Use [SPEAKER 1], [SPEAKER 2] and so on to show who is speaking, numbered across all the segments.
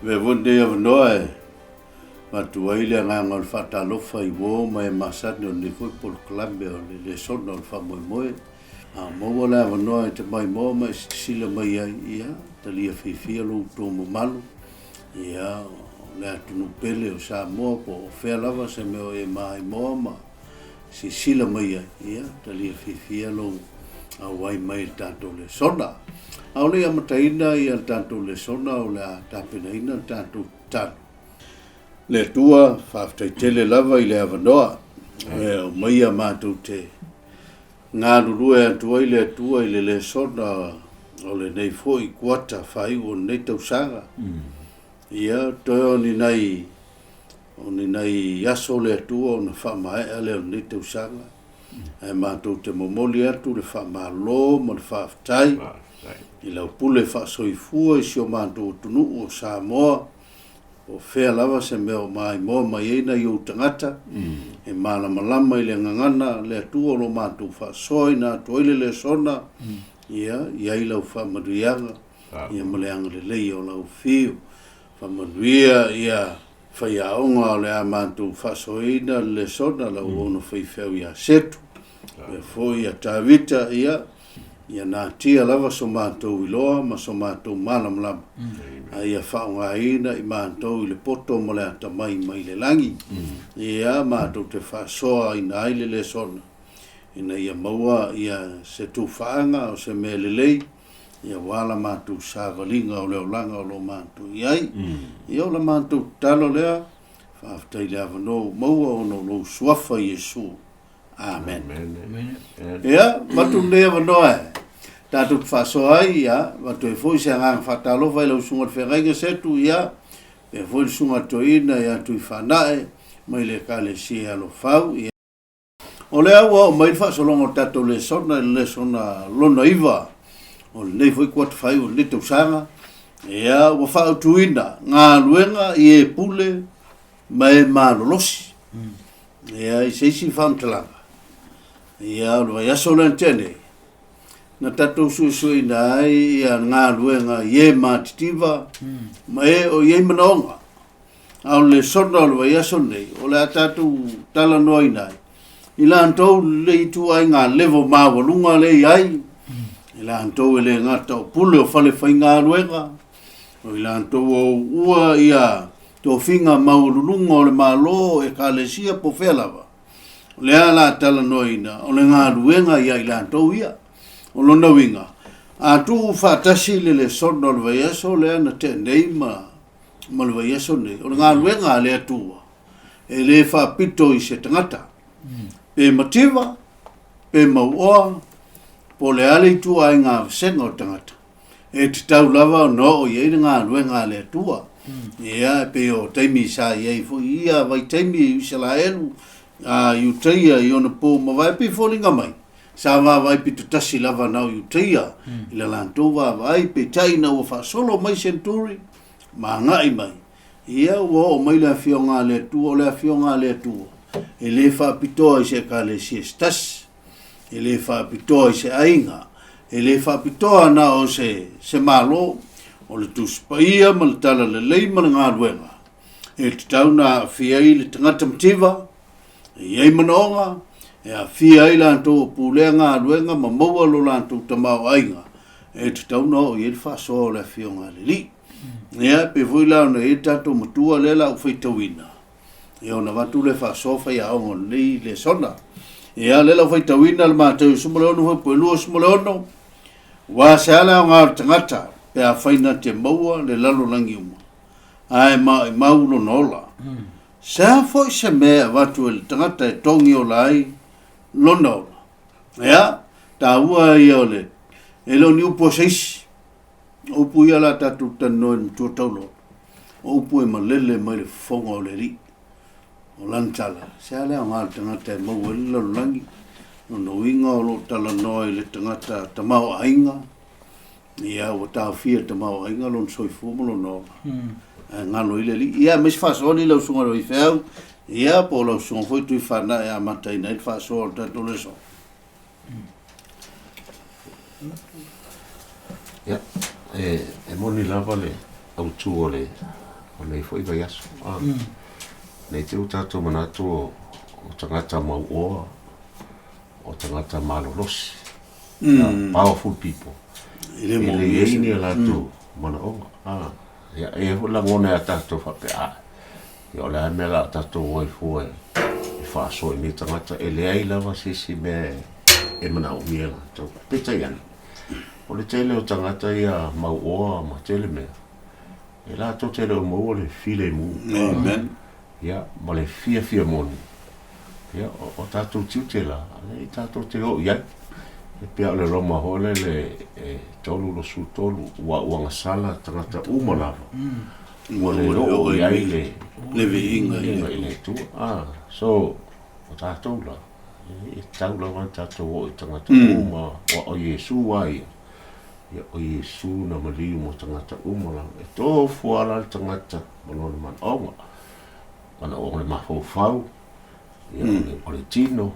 [SPEAKER 1] Avea foi lenei avanoa e avatu ai le agaga o le faatalofa i uo ma e masani o lenei foi polokalame o le lesona o le faamoemoe. A maua le avanoa e te maimoa ma e silasila mai ai, ia, talia fiafia lo outou mamalu, ia, o le atunuu pele o Samoa po o fea lava se mea o e maimoa ma silasila mai ai, ia, talia fiafia lou auai mai i le tatou lesona. A o le i amataina ia le tatou lesona, o le a tapenaina le tatou tatalo. Le Atua, faafetai tele lava i le avanoa e aumaia matou te galulue atu ai le Atua i le lesona o lenei foi kuata faaiu o lenei tausaga. Ia, toe o ni nai o ni nai aso le Atua ona faamaea lea o lenei tausaga. Ae matou te momoli atu le faamalo ma le faafetai i lau pule faasoifua i si o matou atunuu o Samoa, po o fea lava se mea o maimoa mai ai nai ou tagata, e malamalama i le gagana le Atua o lo matou faasoaina atu ai le lesona, ia i ai lau faamanuiaga, ia ma le agalelei o lau afio. Faamanuia ia faiaoga o le a matou faasoaina le lesona, lau auauna faifeau ia Setu, faapea foi ia Tavita, ia, ia natia lava so matou iloa ma so matou malamalama, a ia faaaogaina i matou i le poto ma le atamai mai le lagi, ia matou te faasoaina ai le lesona, ina ia maua ia se tufaaga o se mea lelei, ia aua la matou savaliga o le olaga o lo o matou i ai. Ia o la matou tatalo lea, faafetai i le avanoa ua maua ona o lou suafa Iesu. Amen.
[SPEAKER 2] Amen.
[SPEAKER 1] Ia, avatu lenei avanoa e tatou te faasoa ai, ia, avatu ai foi se agaga faatalofa i lau Susuga i le Feagaiga Setu, ia, faapea foi le Susuga i le Toeaina ia Tuifaanae mai le Ekalesia i Alofau, ia. O lea ua oo mai le faasologa o le tatou lesona i le lesona lona 9 o lenei foi kuata faaiu o lenei tausaga. Ia, ua faautuina galuega i e pule ma e malolosi. Ia, i se isi faamatalaga, ia, o le vaiaso lea na tea nei, na tatou suesueina ai ia galuega i e matitiva ma e o i ai manaoga. A o le lesona o le vaiaso lenei, o le a tatou talanoaina ai i latou le ituaiga level maualuga lea e i ai, i latou e le gata o pule o fale faigaluega, o i latou o ua ia tofiga maualuluga o le Malo, Ekalesia po o fea lava. O lea o le a talanoaina o le galuega ia i latou ia. O lona uiga, a tuu faatasi le lesona o le vaiaso lea na tea nei ma ma le vaiaso lenei, o le galuega a le Atua, e le faapito i se tagata, pe mativa, pe mauoa, po o le a le ituaiga vasega o le tagata, e tatau lava ona oo i ai le galuega a le Atua. Ia, e pei o taimi sa i ai foi i ia vaitaimi i Isaraelu, a Iutaia i ona po mavae, pei e foliga mai, sa vaavaai pitotasi lava na o Iutaia i le latou vaavaai, peitai ina ua faasolo mai Senturi, ma agai mai, ia ua oo mai le Afioga a le Atua, o le Afioga a le Atua, e le faapitoa i se Ekalesia se tasi, e le faapitoa i se aiga, e le faapitoa na o se, se Malo, o le Tusi Paia ma le Talalelei ma le galuega, e tatau ona aafia ai le tagata mativa, e i ai manaoga, e aafia ai latou o pulea galuega ma maua lo latou tamaoaiga, e tatau ona oo i ai le faasoa o le Afioga a le Alii. Ia, e pei foi la ona i ai le tatou matua lea la ua faitauina, ia ona avatu lea faasoa faiaoga o lenei lesona. Ia, lea la ua faitauina le Mateo 16 fuaiupu e 26, Aua se a le aoga o le tagata pe afai na te maua le lalolagi uma, ae maumau lona ola. Se a foi se mea e avatu e le tagata e togi ola ai lona ola? Ia, taua ia o le, e le o ni upu a se isi. O upu ia la tatou talanoa i le matua taulolo. O upu e malele mai le fofoga o le Alii. O lana tala, se a le aoga o le tagata e maua ai le lalolagi? Lona uiga o lo o talanoa i le tagata tamaoaiga, Ia, ua taofia e le tamaoaiga lona soifua ma lona ola. Ae galo ai le Alii. Ia, aemaise faasoa lau susuga i le faifeau, ia, po o lau susuga foi Tuifaanae e amataina ai le faasoa o le tatou lesona.
[SPEAKER 2] Ia, e, e moni lava le autu o le o lenei foi vaiaso. Nei te i ua tatou manatu o tagata mauoa, o tagata malolosi, powerful people,
[SPEAKER 1] E le
[SPEAKER 2] e
[SPEAKER 1] mōmia
[SPEAKER 2] leai
[SPEAKER 1] se
[SPEAKER 2] ni a
[SPEAKER 1] mea.
[SPEAKER 2] latou manaoga. Ia, e i ai foi lagona ia tatou faapea, a, ia o le a le mea o le a tatou o ai fua e faasoa i nei tagata, e leai lava se isi mea e manaomia e latou. Peitai ane, o le tele o tagata ia mauoa ma tele mea, e latou te le o maua le filemu.
[SPEAKER 1] Amen.
[SPEAKER 2] Ia, ma le fiafia moni. Ia, o tatou tiute la, lea tatou te oo i ai. E pei o le Roma foi lele e 3:23, ua uagasala tagata uma lava. Ua le oo i ai le
[SPEAKER 1] Le viiga i le
[SPEAKER 2] i le Atua. Ah, so, o tatou la, e tatau lava ona tatou oo i tagata uma, aua o Iesu lava ia. Ia, o Iesu na maliu mo tagata uma lava. E tofu lava la le tagata ma lona manaoga. Manaoga o le mafaufau, ia, o le tino,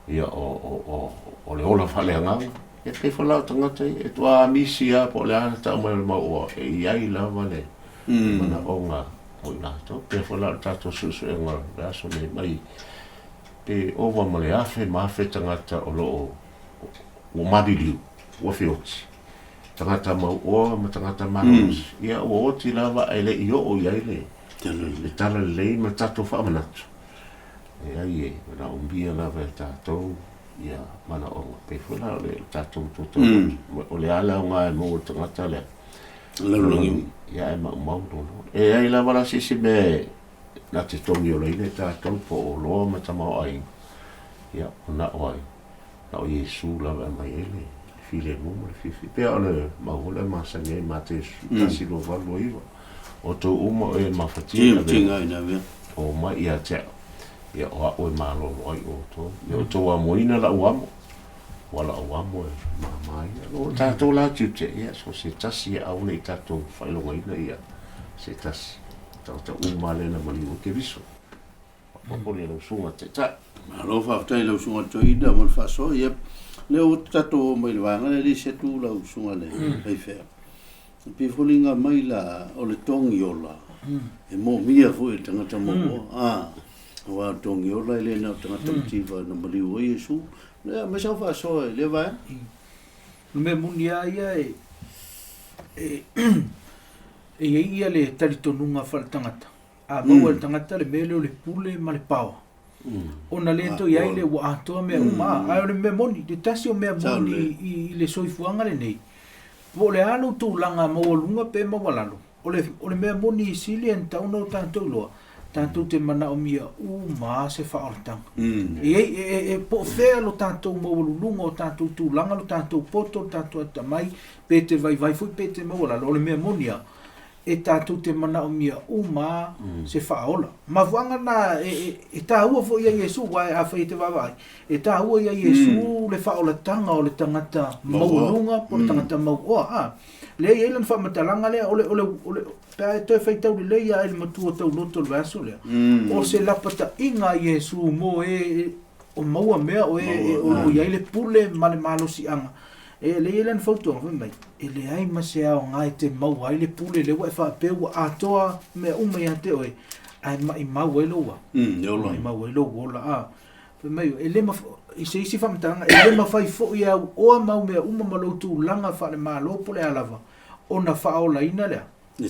[SPEAKER 2] ia, o le ola faaleagaga. Ia, pei foi la o tagata ia, e toa misi lava po o le a le tau mai o le mauoa, e i ai lava le manaoga o i latou. Pei foi la o le tatou suesuega o le aso nei mai, pe ova ma le 1,000 ma 1,000 tagata o lo o ua maliliu, ua feoti, tagata mauoa ma tagata malolosi. Ia, ua oti lava ae le i oo i ai le le talalelei ma le tatou faamanatu. Leai, e manaomia lava e tatou ia manaoga. Pei foi la o le tatou tuatauloto, o le a le aoga e maua e le tagata lea?
[SPEAKER 1] Lalolagi.
[SPEAKER 2] Ia, ae maumau lona ola. E leai lava la se isi mea na te togiolaina e tatou po o oloa ma tamaoaiga, ia, o na o ai? Na o Iesu lava e aumai ai le filemu ma le fiafia. Pei o le mau foi lea e masani ai Mateo 11, 2, 8, 9. O outou uma o e mafatia
[SPEAKER 1] i le avea,
[SPEAKER 2] o mai ia te au, ia o a'u e malolo ai outou. Ia outou amoina la'u amo, ua la'u amo e māmā ia. O tatou la tiute, ia so o se tasi ia aua ne i tatou faailogaina ia se tasi. Tagata uma lea na maliu ai Keriso. Faaopoopo i lau susuga Taitai.
[SPEAKER 1] Malo faafetai i lau susuga Toeaina mo le faasoa. Ia, lea ua tatou oo mai i le vaega lea, e le isi atu lau susuga le faifeau. E pei e foliga mai la o le togiola, e moomia foi e le tagata mauoa. A, aua o le togiola e le na o tagata mativa na maliu ai Iesu. Lea, aumai sau faasoa i lea vaega.
[SPEAKER 3] O le mea moni lava ia e e i ai ia le talitonuga faaletagata. A maua e le tagata le mea lea o le pule ma le paoa, ona le toe i ai lea ua atoa mea uma. Ae o le mea moni, le tasi o mea moni i le soifuaga lenei, po o le a lou tulaga maualuga pe maualalo, o le, o le mea moni e sili ona tatau ona o tatou iloa, tatou te manaomia uma lava se faaolataga. E i ai, e, e, po o fea lo tatou maualuluga o tatou tulaga, lo tatou poto, lo tatou atamai, pe te vaivai foi pe te maualalo, o le mea moni lava, e tatou te manaomia uma se faaola. Mafuaaga na e taua foi ia Iesu, aua afai e te vaavaai, e taua ia Iesu le faaolataga o le tagata maualuga po o le tagata mauoa. A, lea e i ai lana faamatalaga lea, o le, o le, o le, pe a e toe faitau lelei lava i le matua tauloto o le vaiaso lea, o se lapataiga a Iesu mo e o maua mea o e o lo o i ai le pule ma le malosiaga. E lea e i ai lana fautuaga fai mai, e leai ma se aoga e te maua ai le pule lea ua e faapea ua atoa mea uma ia te oe, ae maimau ai lou a? Maimau ai lou ola. A, fai mai, e le maf-, i se isi faamatalaga, e le mafai foi e au oa mau mea uma ma lou tulaga faale-Malo po o le a lava, ona faaolaina lea,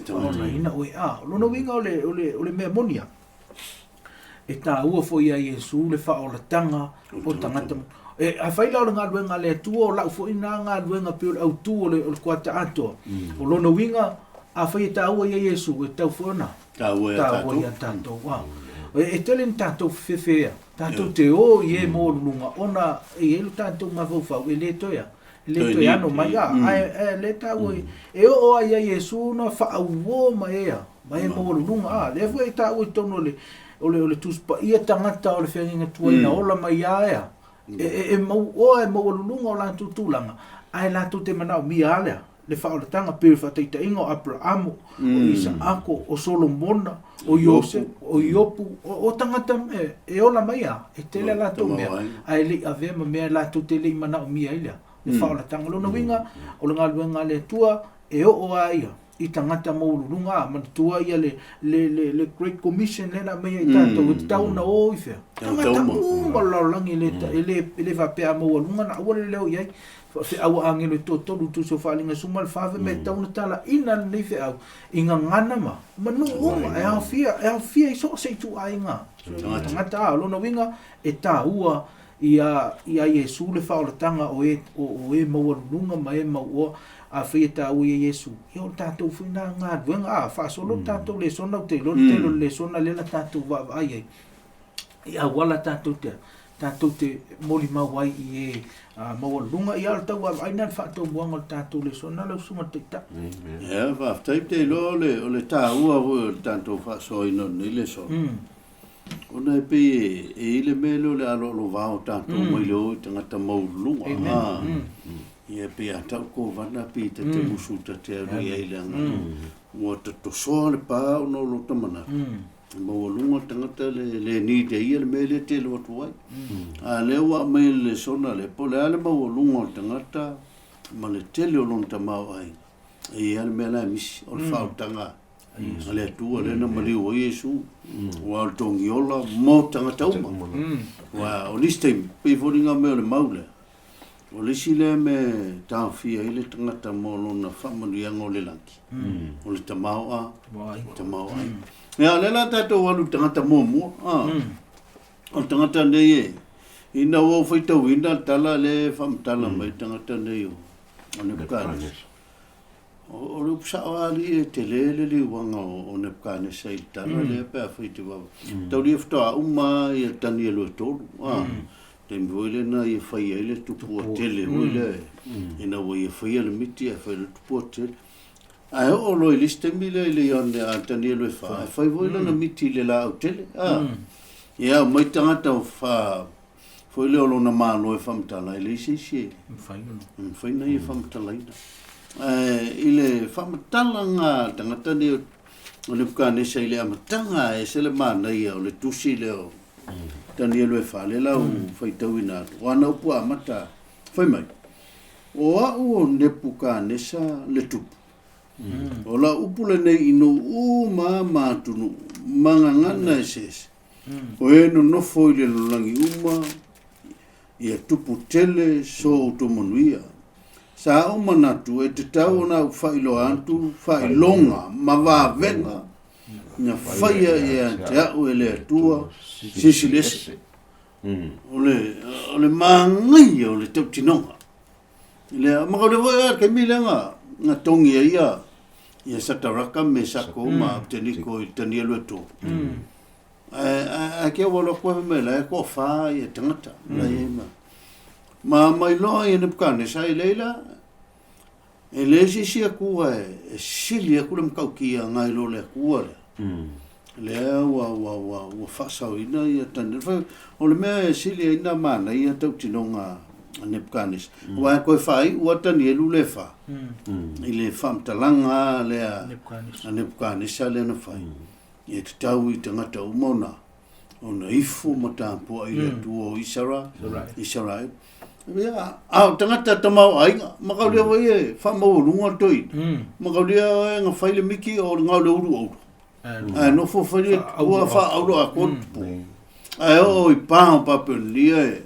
[SPEAKER 3] faaolaina oe. A, o lona uiga o le, o le, o le mea moni lava, E taua foi ia Iesu le faaolataga o tagata. E, afai la o le galuega a le Atua, o lau foi na galuega pei o le autu o le, o le kuata atoa. O lona uiga, afai e taua ia Iesu, e tatau foi ona
[SPEAKER 1] taua
[SPEAKER 3] ia tatou. A. E, e tele ni tatou fefefea, tatou te o i e maualuluga, ona e i ai lo tatou mafaufau e le toe a, e le toe ano mai. A, ae, ae le taua, e oo lava ia Iesu na faauo ma e a, Ma e maualuluga, a, lea foi e taua i totonu o le, o le, o le Tusi Paia tagata o le feagaiga tuai na ola mai ia ea, e, e, e mauoa, e maualuluga o latou tulaga, ae latou te manaomia lava lea, le faaolataga, pei o le faataitaiga o Aperamo, o Isaako, o Solomona, o Iosepo, o Iopu, o, o tagata e, e ola mai a, e tele a latou mea, ae le i avea ma mea latou te le i manaomia ai lea, le faaolataga. O lona uiga, o le galuega a le Atua, e oo lava ia. i tagata maualuluga a manatua ia le le le le Great Commission lea na aumaia i tatou e tatau ona o i fea? Tagata uma o le lalolagi e le e le e le faapea a maualuga ona aua le leo i ai. Feau a agelo e toatolu tusa o faaaliga suma le fa fai mai e tatau ona talaina lenei feau i gagana ma ma nuu uma e aofia e aofia i so o se ituaiga tagata a o lona uiga e taua Ia, ia Iesu le faaolataga o e, o, o e maualuluga ma e mauoa, afai e taua ia Iesu, ia o le tatou foi na galuega, a, faasolo le tatou lesona, ou te iloa le tele o le lesona lea na tatou vaavaai ai, i auala tatou te, tatou te molimau ai i e a, maualuluga, ia o le tau vaavaai na le faataumuaga o le tatou lesona lau Susuga i le Taitai.
[SPEAKER 1] Ia, faafetai, ou te iloa o le, o le taua foi o le tatou faasoaina o lenei lesona. Ona e pei e i ai le mea lea o le aloalovao o tatou mai le o i tagata maualuluga. A, ia pei a tau kovana pei ta te musu ta te alu i ai leaga ua tatosoa le pa ona o lota manatu. E maualuga le tagata le le need e ia le mea lea e te alu atu ai. A o lea ua aumai e le lesona lea, po o le a le maualuga o le tagata ma le tele o lona tamaoaiga, e i ai lava le mea la e misi, o le faaolataga a le Atua lea na maliu ai Iesu, aua o le togiola mo tagata uma. Aua o nisi taimi, pei foi o mea o le mau lea, o le isi lea mea e taofia ai le tagata mo lona faamanuiaga o le lagi, o le tamaoaiga. Ia, o lea la tatou alu i le tagata muamua, o le tagata nei e, ina ua ou faitauina le tala lea e faamatala mai le tagata nei o Nebukanesa. O le upu sao lava alii e tele le liuaga o Nebukanesa i le tala lea pe afai e te vaavaai. Taulia faatoa uma lava ia Tanielu e tolu, a. Taimi foi lea na ia fai ai le tupua tele foi lea ina ua ia faia le miti ae fai le tupua tele. Ae oo loa i le isi taimi lea i le Ioane a Tanielu e fa, e fai foi lana miti i le laau tele, a. Ia aumai tagata o fa foi lea o lona Malo e faamatala, e leai se isi e mafai ona ia faamatalaina. Ae i le faamatalaga a le tagata nei o Nebukanesa i le amataga, e ese le manaia o le tusi lea o Tanielu e fa, lea la ua faitauina atu, o ana upu amata, fai mai, O au o Nebukanesa le tupu, o lau upu lenei i nuu uma ma atunuu ma gagana eseese, O e nonofo i le lalolagi uma, ia tupu tele so outou manuia. Sa ou manatu e tatau ona ou faailoa atu faailoga ma vavega na faia ia te au e le Atua Sisilesi. O le, o le māgaia o le tautinoga. Lea, ma kaulea foi a taimi lea na, na togi ai ia, ia Sataraka, Mesako ma Abteniko i le Tanielu e tolu. Ae, ae ke ua alu atu ai fai mai la e toafa ia tagata la i ai ma. Ma mai loa ia Nebukanesa i leila, e leai se isi Atua e sili atu le matautia nai lo le Atua lea. Lea ua, ua, ua, ua faasaoina ia Tanielu. Fai, o le mea e sili ai na manaia tautinoga a Nebukanesa, aua e toe faaiu lava Tanielu le fa, i le faamatalaga lea a Nebukanesa lea na fai. Ia tatau i tagata uma ona ona ifo ma tapuai i le Atua o Isara, Isaraelu. Ia, a o tagata tamaoaiga, makaulia foi e faamaualuga le toeaina, makaulia e na fai le miti o le na o le ulu oulu. Ae nofo fai le ua faaaulo atoa le tupu. Ae oo i pa o Papelonia e,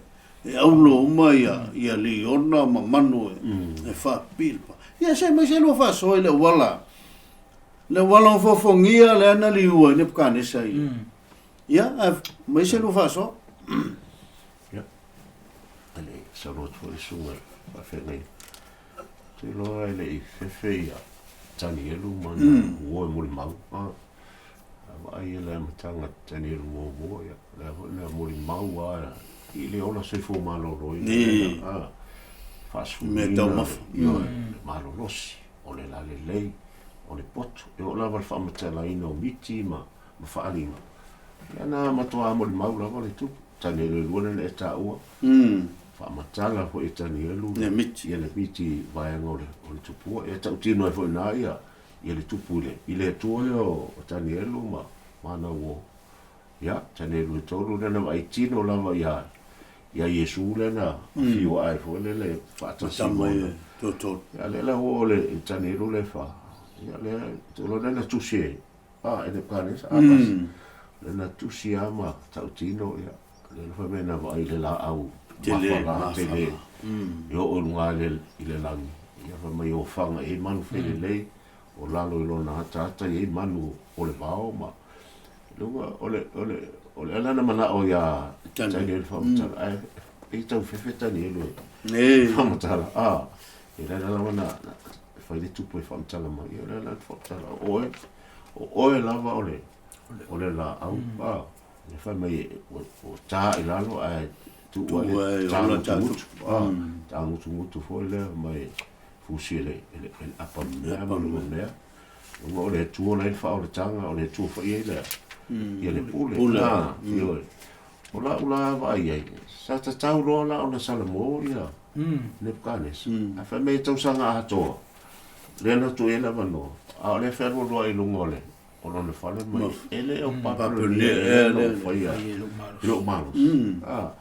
[SPEAKER 1] e aulo uma ia, ia liona ma manu e, e faapipii le pa. Ia se mai se lua faasoa i le auala Le auala o fofogia lea na liua ai Nebukanesa i. Ia, ae mai se lua faasoa.
[SPEAKER 2] Ia, e le i saunoa atu foi le susuga i faafeagaiga. Ou te iloa e le i fefe ia Tanielu ma ana uo e molimau. A vaai i le amataga Tanielu muamua, ia, lea foi na molimau lava i le ola soifua maloloina lea na faasefuluina.
[SPEAKER 1] Meataumafa.
[SPEAKER 2] Ioe, le malolosi, o le lalelei, o le poto, e oo lava i le faamatalaina o miti ma faaaliga, ia na matua molimau lava le tupu. Tanielu e lua lea na e taua, faamatala foi e Tanielu
[SPEAKER 1] le miti,
[SPEAKER 2] ia le miti i vaega o le tupua. Ia tautino ai foi i ina ia le tupu i le Atua lea o Tanielu ma ana uo. Ia, Tanielu e tolu lea na vaai tino lava ia ia Iesu lea na afio ae foi lele faatasi
[SPEAKER 1] ma ona. Tama e toatolu.
[SPEAKER 2] Ia, lea la ua oo i le Tanielu lea e fa. Ia lea, tuuloa lea na tusi e, a, e Nebuchadnezzar, a, pas, lea na tusi lava ma tautino, ia, lea na fai mai na vaai i le laau
[SPEAKER 1] Tele,
[SPEAKER 2] mafala tele,
[SPEAKER 1] mafala.
[SPEAKER 2] e oo i luga i le, i le lagi. Ia fai mai o faga i ai manu felelei, o lalo i lona ataata i ai manu o le vao ma, luga, o le, o le, o le ala na manao iā
[SPEAKER 1] Daniel.
[SPEAKER 2] Daniel faamatala, ae pei tau fefe Daniel e
[SPEAKER 1] E.
[SPEAKER 2] faamatala, a, e le ala lava na, na fai le tupu e faamatala mai, ia o le ala na faamatala, o oe, o oe lava o le, o le laau, a, le fai mai e, ua, ua tā i lalo ae tuua le
[SPEAKER 1] Tuua e
[SPEAKER 2] tā
[SPEAKER 1] ola tā
[SPEAKER 2] ngutungutu,
[SPEAKER 1] tupu.
[SPEAKER 2] a, tā ngutungutu foi lea mai fusi e le, e le, e le apa mea ma le mea. Lunga o le Atua la i le faaolataga, o le Atua foi ai lea, ia le pule.
[SPEAKER 1] Pule.
[SPEAKER 2] Ah, ioe. O lau la vaai ai, sa tatau loa la ona salamo ia Nebuchadnezzar. Ae fai mai e tausaga atoa, lea na tuu i ai le avanoa, a o lea e fealualuai i luga o le o lona fale mai, e le o Papelonia ea na ou faia
[SPEAKER 3] Ai e lou malosi.
[SPEAKER 2] i lou malosi. Ah,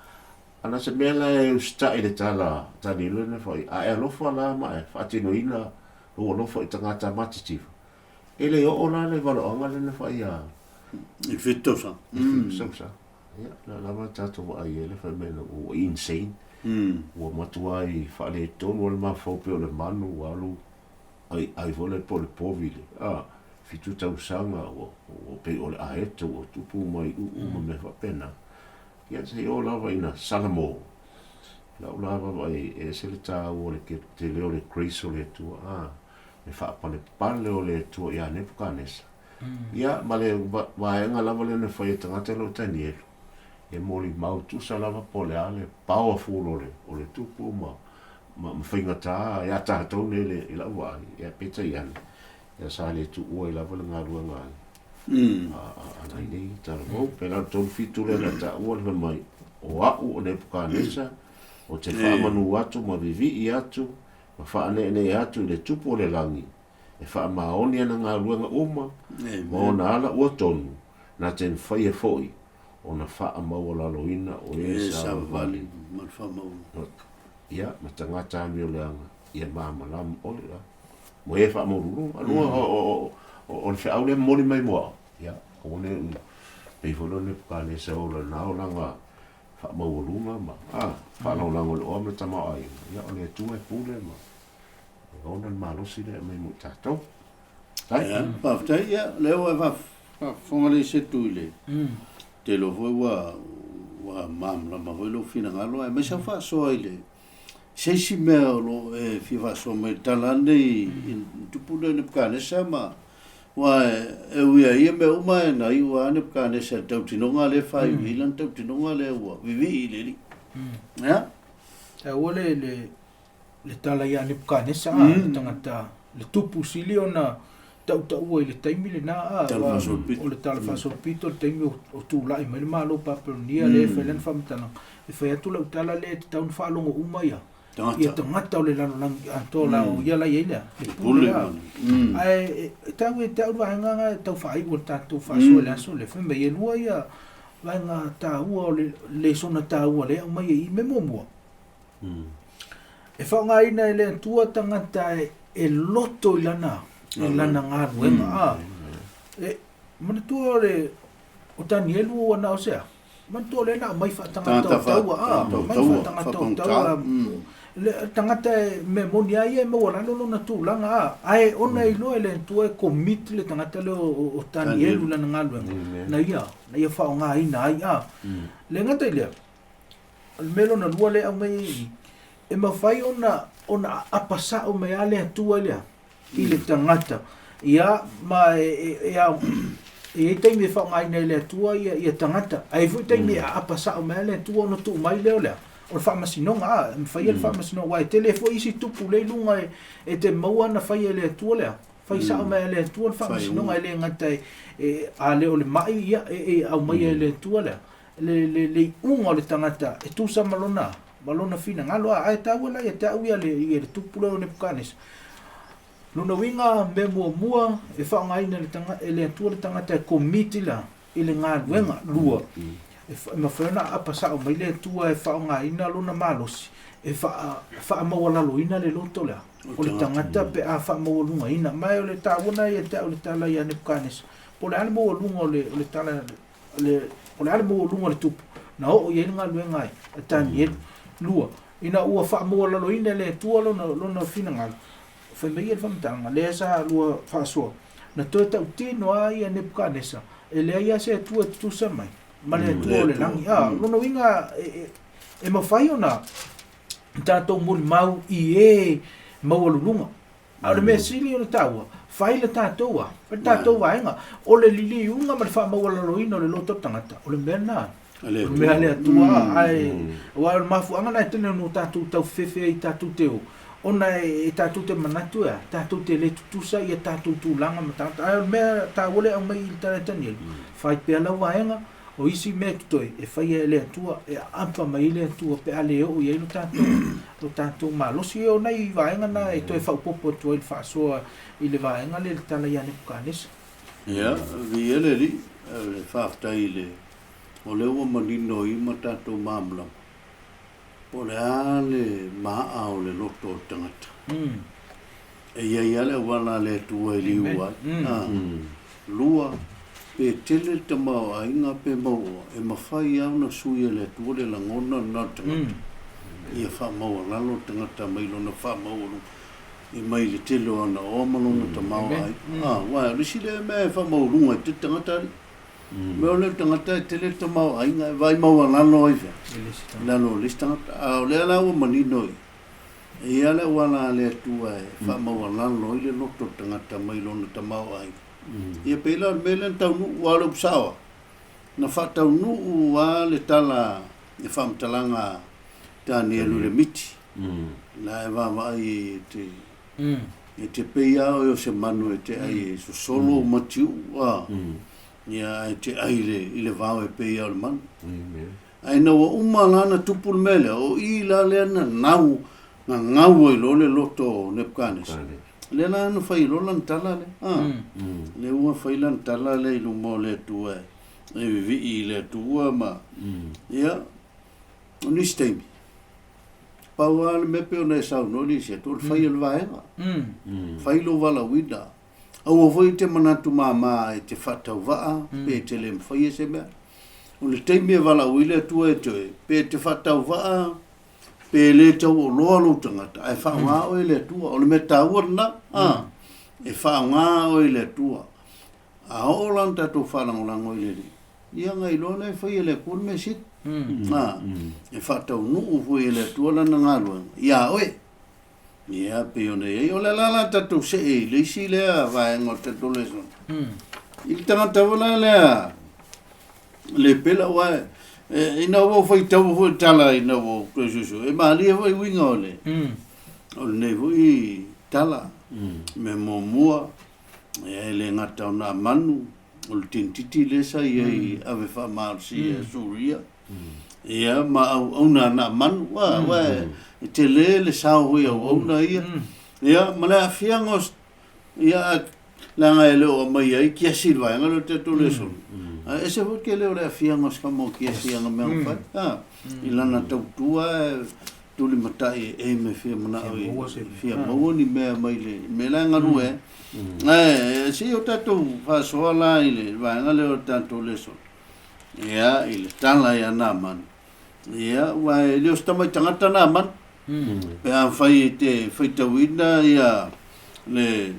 [SPEAKER 2] ana se mea la e usitai i le tala a Tanielu na fai, a e alofa la ma e faatinoina lou alofa i tagata matitiva, e le oo la le valoaga lea na fai a
[SPEAKER 1] I 7 tausaga.
[SPEAKER 2] i 7 tausaga. Ia, la lava tatou vaai ai le fai mai na ua insane. Ua matua ai faaletonu o le mafaufau pei o le manu ua alu ai ai foi le po o le povi le a 7 tausaga ua ua pei o le aeto ua tupu mai uu ma mea faapena. Ia se i oo lava ina salamo. Lau la vaavaai e ese le taua o le tele o le grace o le Atua, a, le faapalepale o le Atua ia Nebuchadnezzar. Ia, ma le vaega lava lea na fai e tagata lea o Tanielu, e molimau tusa lava po o le a le powerful o le, o le tupu ma, ma, ma faigata ia tatou nei le, i lau vaai, ia peitai ane, ia sa le tuua ai lava le galuega a, a, a, a nai nei talavou. Pe la o le 37 lea na taua le fai mai, o au o Nebuchadnezzar, ou te faamanu atu ma vivii atu ma faaneenee atu i le tupu o le lagi, e faamaoni ana galuega uma ma ona ala ua tonu, na te mafai foi ona faamaualaloina o e
[SPEAKER 1] E
[SPEAKER 2] savavali.
[SPEAKER 1] savavali ma le faamauina.
[SPEAKER 2] Ia, ma tagata amioleaga, ia malamalama oe la. Mo e faamaualuluga. Lua, o, o, o, o le feau lea e momoli mai mo au. Ia, aua ne i pei foi lea o Nebuchadnezzar o lena olaga faamaualuga ma, a, faalagolago i le oa ma le tamaoaiga. Ia, o le Atua e pule ma e ona le malosi lea e aumai mo i tatou. Tai.
[SPEAKER 1] Ia, faafetai, ia, lea ua e faafofoga le setu i le tele o foi ua ua malamalama foi lou finagalo aemaise au faasoa i le se isi mea o lo o e fia faasoa mai i le tala lenei i tupu lea o Nebuchadnezzar ma aua e ui ai ia mea uma e na iu lava Nebuchadnezzar i le tautinoga lea e faaiu i ai lana tautinoga lea ua vivii i le Alii. Ia.
[SPEAKER 3] Taua le le le tala ia Nebuchadnezzar a, le tagata le tupu sili ona tautaua i le taimi lena a,
[SPEAKER 1] Tala
[SPEAKER 3] aua
[SPEAKER 1] faasolopito.
[SPEAKER 3] o le tala faasolopito le taimi o, o tulai mai le Malo o Papelonia lea e fai lana faamatalaga. E fai atu lau tala lea e tatau ona faalogo uma ia ia
[SPEAKER 1] Tagata.
[SPEAKER 3] tagata o le lalolagi atoa la o ia la i ai lea, le pule
[SPEAKER 1] Pule
[SPEAKER 3] la.
[SPEAKER 1] ma le.
[SPEAKER 3] Ae e tau e tau le vaega nga e tau faaiu o le tatou faasoa i le aso lea. Fai mai e lua ia vaega taua o le lesona taua lea e aumai e i me muamua. E faaaogaina e le Atua tagata e, e loto i lana, i lana galuega. A, e manatua o le o Tanielu ua na o sea. Manatua o lea na aumai faatagata
[SPEAKER 1] Tagata
[SPEAKER 3] o taua, a,
[SPEAKER 1] tagata o
[SPEAKER 3] aumai
[SPEAKER 1] taua,
[SPEAKER 3] faatagata o
[SPEAKER 1] faapagata.
[SPEAKER 3] taua. Le tagata e mea moni a ia e maualalo lona tulaga, a, ae ona e iloa e le Atua e commit le tagata lea o, o, o Tanielu i lana galuega, na ia, na ia faaaogaina ai, a. Le gata i lea, o le mea lona lua lea e aumai ai i i, e mafai ona ona aapa sao mai lava le Atua lea i le tagata. Ia, ma e, e, e, ao, e i ai taimi e faaaogaina e le Atua ia, ia tagata, ae i ai foi taimi e aapa sao mai lava le Atua ona tuu mai lea o lea, o le faamasinoga, a, e mafai le faamasinoga, aua e tele foi isi tupu lea i luga e, e te maua na fai e le Atua lea. Fai sao mai e le Atua le faamasinoga, e le gata e, e a le o le mai, ia, e, e aumai e le Atua lea. Le, le, le iuga o le tagata e tusa ma lona, ma lona finagalo, a, ae taua la ia te au ia le, ia le tupu lea o Nebuchadnezzar. Lona uiga mea muamua e faaaogaina e le taga, e le Atua le tagata e commit la i le galuega. Lua, e fa, e mafai ona aapa sao mai le Atua e faaaogaina lona malosi e faa, faamaualaloina le loto lea. o le tagata pe a faamaualugaina. Ma o le taua lena ia te au le tala ia Nepukanesa, po o le a le maualuga o le, o le tala, le, o le a le maualuga o le tupu na oo i ai le galuega a Tanielu. Lua, ina ua faamaualaloina e le Atua lona, lona finagalo, fai mai ia le faamatalaga, lea sa lua faasoa, na toe tautino lava ia Nepukanesa, e leai lava se Atua e tutusa mai ma le Atua o le lagi. A, o lona uiga e, e, e mafai ona tatou molimau i e maualuluga. A o le mea sili ona taua, fai le tatou a, fai le tatou vaega. O le liliuga ma le faamaualaloina o le loto o le tagata, o le mea lena. O le mea a le Atua, ae aua o le mafuaaga lena e tele ona tatou taufefefe ai tatou te o, ona e tatou te manatu e a, tatou te le tutusa ia tatou tulaga ma tagata. Ae o le mea taua lea e aumai i le tala a Tanielu, fai pea lau vaega, O isi mea totoe e faia e le Atua, e aapa mai ai le Atua pe a le oo i ai lo tatou, lo tatou malosi. E o nai vaega na e toe faaopoopo atu ai le faasoa i le vaega lea i le tala ia Nepukanesa.
[SPEAKER 1] Ia, viia le Alii, le faafetai i le, o lea ua manino ai ma tatou malamalama, po o le a le maaa o le loto o le tagata. E i ai lava le auala a le Atua e liu ai. Lua, pe tele le tamaoaiga pe mauoa, e mafai lava ona sui e le Atua le lagona lena o le tagata, ia faamaualalo le tagata mai lona faamaualuga, i mai le tele o ana oa ma lona tamaoaiga. Aua o le isi lea mea e faamaualuga ai tele tagata alii. Mea o le tagata e tele le tamaoaiga, e vaai maualalo ai fea? I lalo o le isi tagata. A o lea la ua manino i E i ai le auala a le Atua e faamaualalo ai le loto o le tagata mai lona tamaoaiga. Ia pei la o le mea lea na taunuu, aua o le upu sao lava, na faataunuu lava le tala, le faamatalaga a Tanielu i le miti, la e vaavaai ai e te, e te pei lava oe o se manu e te ai e sosolo matiuu, a, ia ae te ai i le vao e pei lava o le manu. Ae ina ua uma la ona tupu le mea lea, o i la lea na nau, na gau ai loa le loto o Nebukanesa. Lea la na fai loa lana tala lea. A, lea ua fai lana tala lea i luma o le Atua e vivii i le Atua ma, ia, o nisi taimi, pau lava le mea pei ona e saunoa Lisette, o le fai o le vaega. Fai lou valaauina. Aua foi e te manatu māmā e te faatauvaa pe e te le mafaia se mea. O le taimi e valaau ai le Atua e toe, pe e te faatauvaa pe e le tauoloa lou tagata, ae faaaoga oe e le Atua. O le mea taua lena, a, e faaaoga oe e le Atua. A oo la ona tatou faalagolago i le Alii, ia ona iloa lea e fai e le Atua le mea sili. A, e faataunuu foi e le Atua lana galuega ia oe. Ia, pei ona i ai. O le ala la tatou see i le isi lea vaega o le tatou lesona. I le tagata foi la lea le pela, aua e, ina ua ou faitau foi le tala ina ua ou toe suesue, e malie foi uiga o le, o lenei foi tala. Mea muamua, ia, e le gata o Naamanu, o le tinititi lea sa i ai ave faamalosi e Suria. Ia, ma auauna a Naamanu, aua e tele le sao foi auauna ia. Ia, ma le aafiaga o, ia, leaga e le o aumai ai kiasi i le vaega lea o le tatou lesona. Ae ese foi le tele o le aafiaga o si tama o kiasi i ana mea na fai, a, i lana tautua e tulimatai e aim e fia manao i, fia maua ni mea mai le mea la e galue ai. Ae se i o tatou faasoa la i le vaega lea o le tatou lesona. Ia, i le tala ia Naamani, ia, ua e le o se tamai tagata Naamani. Pe afai e te faitauina ia le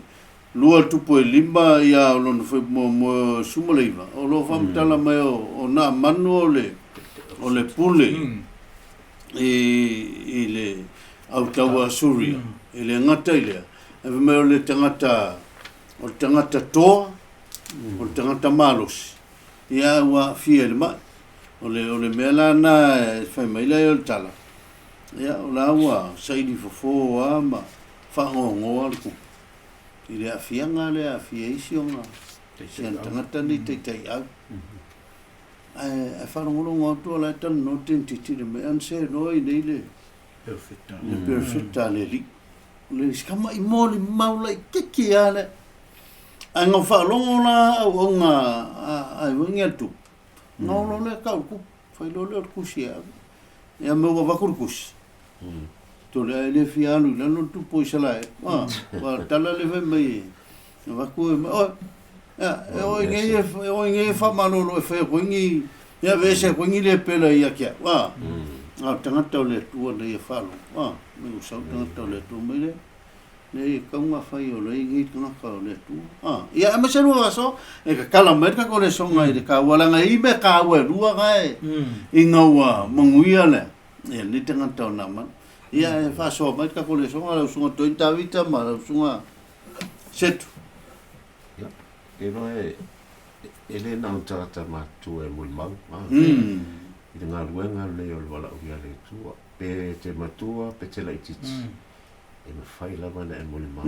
[SPEAKER 1] lua tupu e lima ia o lona foi muamua 19, o lo o faamatala mai o Naamanu o le, o le pule i le autaua Suria. E le gata i lea, ae fai mai o le tagata, o le tagata toa, o le tagata malosi. Ia ua aafia i le mai. O le, o le mea la na e fai mai lai o le tala, ia o la ua saili fofo lava ma faagoagoa le kupu i le aafiaga lea e aafia ai si ona, si ana tagata nei taitaiau. Ae, ae faalogologo atu o la e talanoa le teinititi le mea, ana se noa i nei le, le perofeta a le Alii. O le tamai molimau laitiiti lava lea. Ae na ou faalogo la auauna a Ivogi a le tupu, na o loa lea tau le tupu, fai loa lea o le tusi e ave. Ia me ua avatu le tusi. Tole ae le fia alu i lalo le tupu o Isaraelu. A, ua tala le fai mai e avatu e mai, Oe, ia, e oe nei e, e oe nei e faamalolo e fai atu ai ni, ia aveese atu ai ni lepela ia te au. A, a o le tagata o le Atua na ia faalogo. A, mai ua sau le tagata o le Atua mai lea. Leai, e tatau ona fai o lea nei tagata o le Atua. A, ia, aemaise lua aso, e tatala mai le tatou lesoga i le taua, leaga e i mea taua e lua na e, ina ua manuia le, ia lenei tagata o Naamani. Ia, e faasoa mai le tatou lesoga, lau Susuga Toeaina Tavita ma lau Susuga Setu.
[SPEAKER 2] Ia, e iloa e, e le na o ni tagata matutua e molimau, a, i le galuega lenei o le valaaulia a le Atua, pe te matua pe te laitiiti. E mafai lava ona e molimau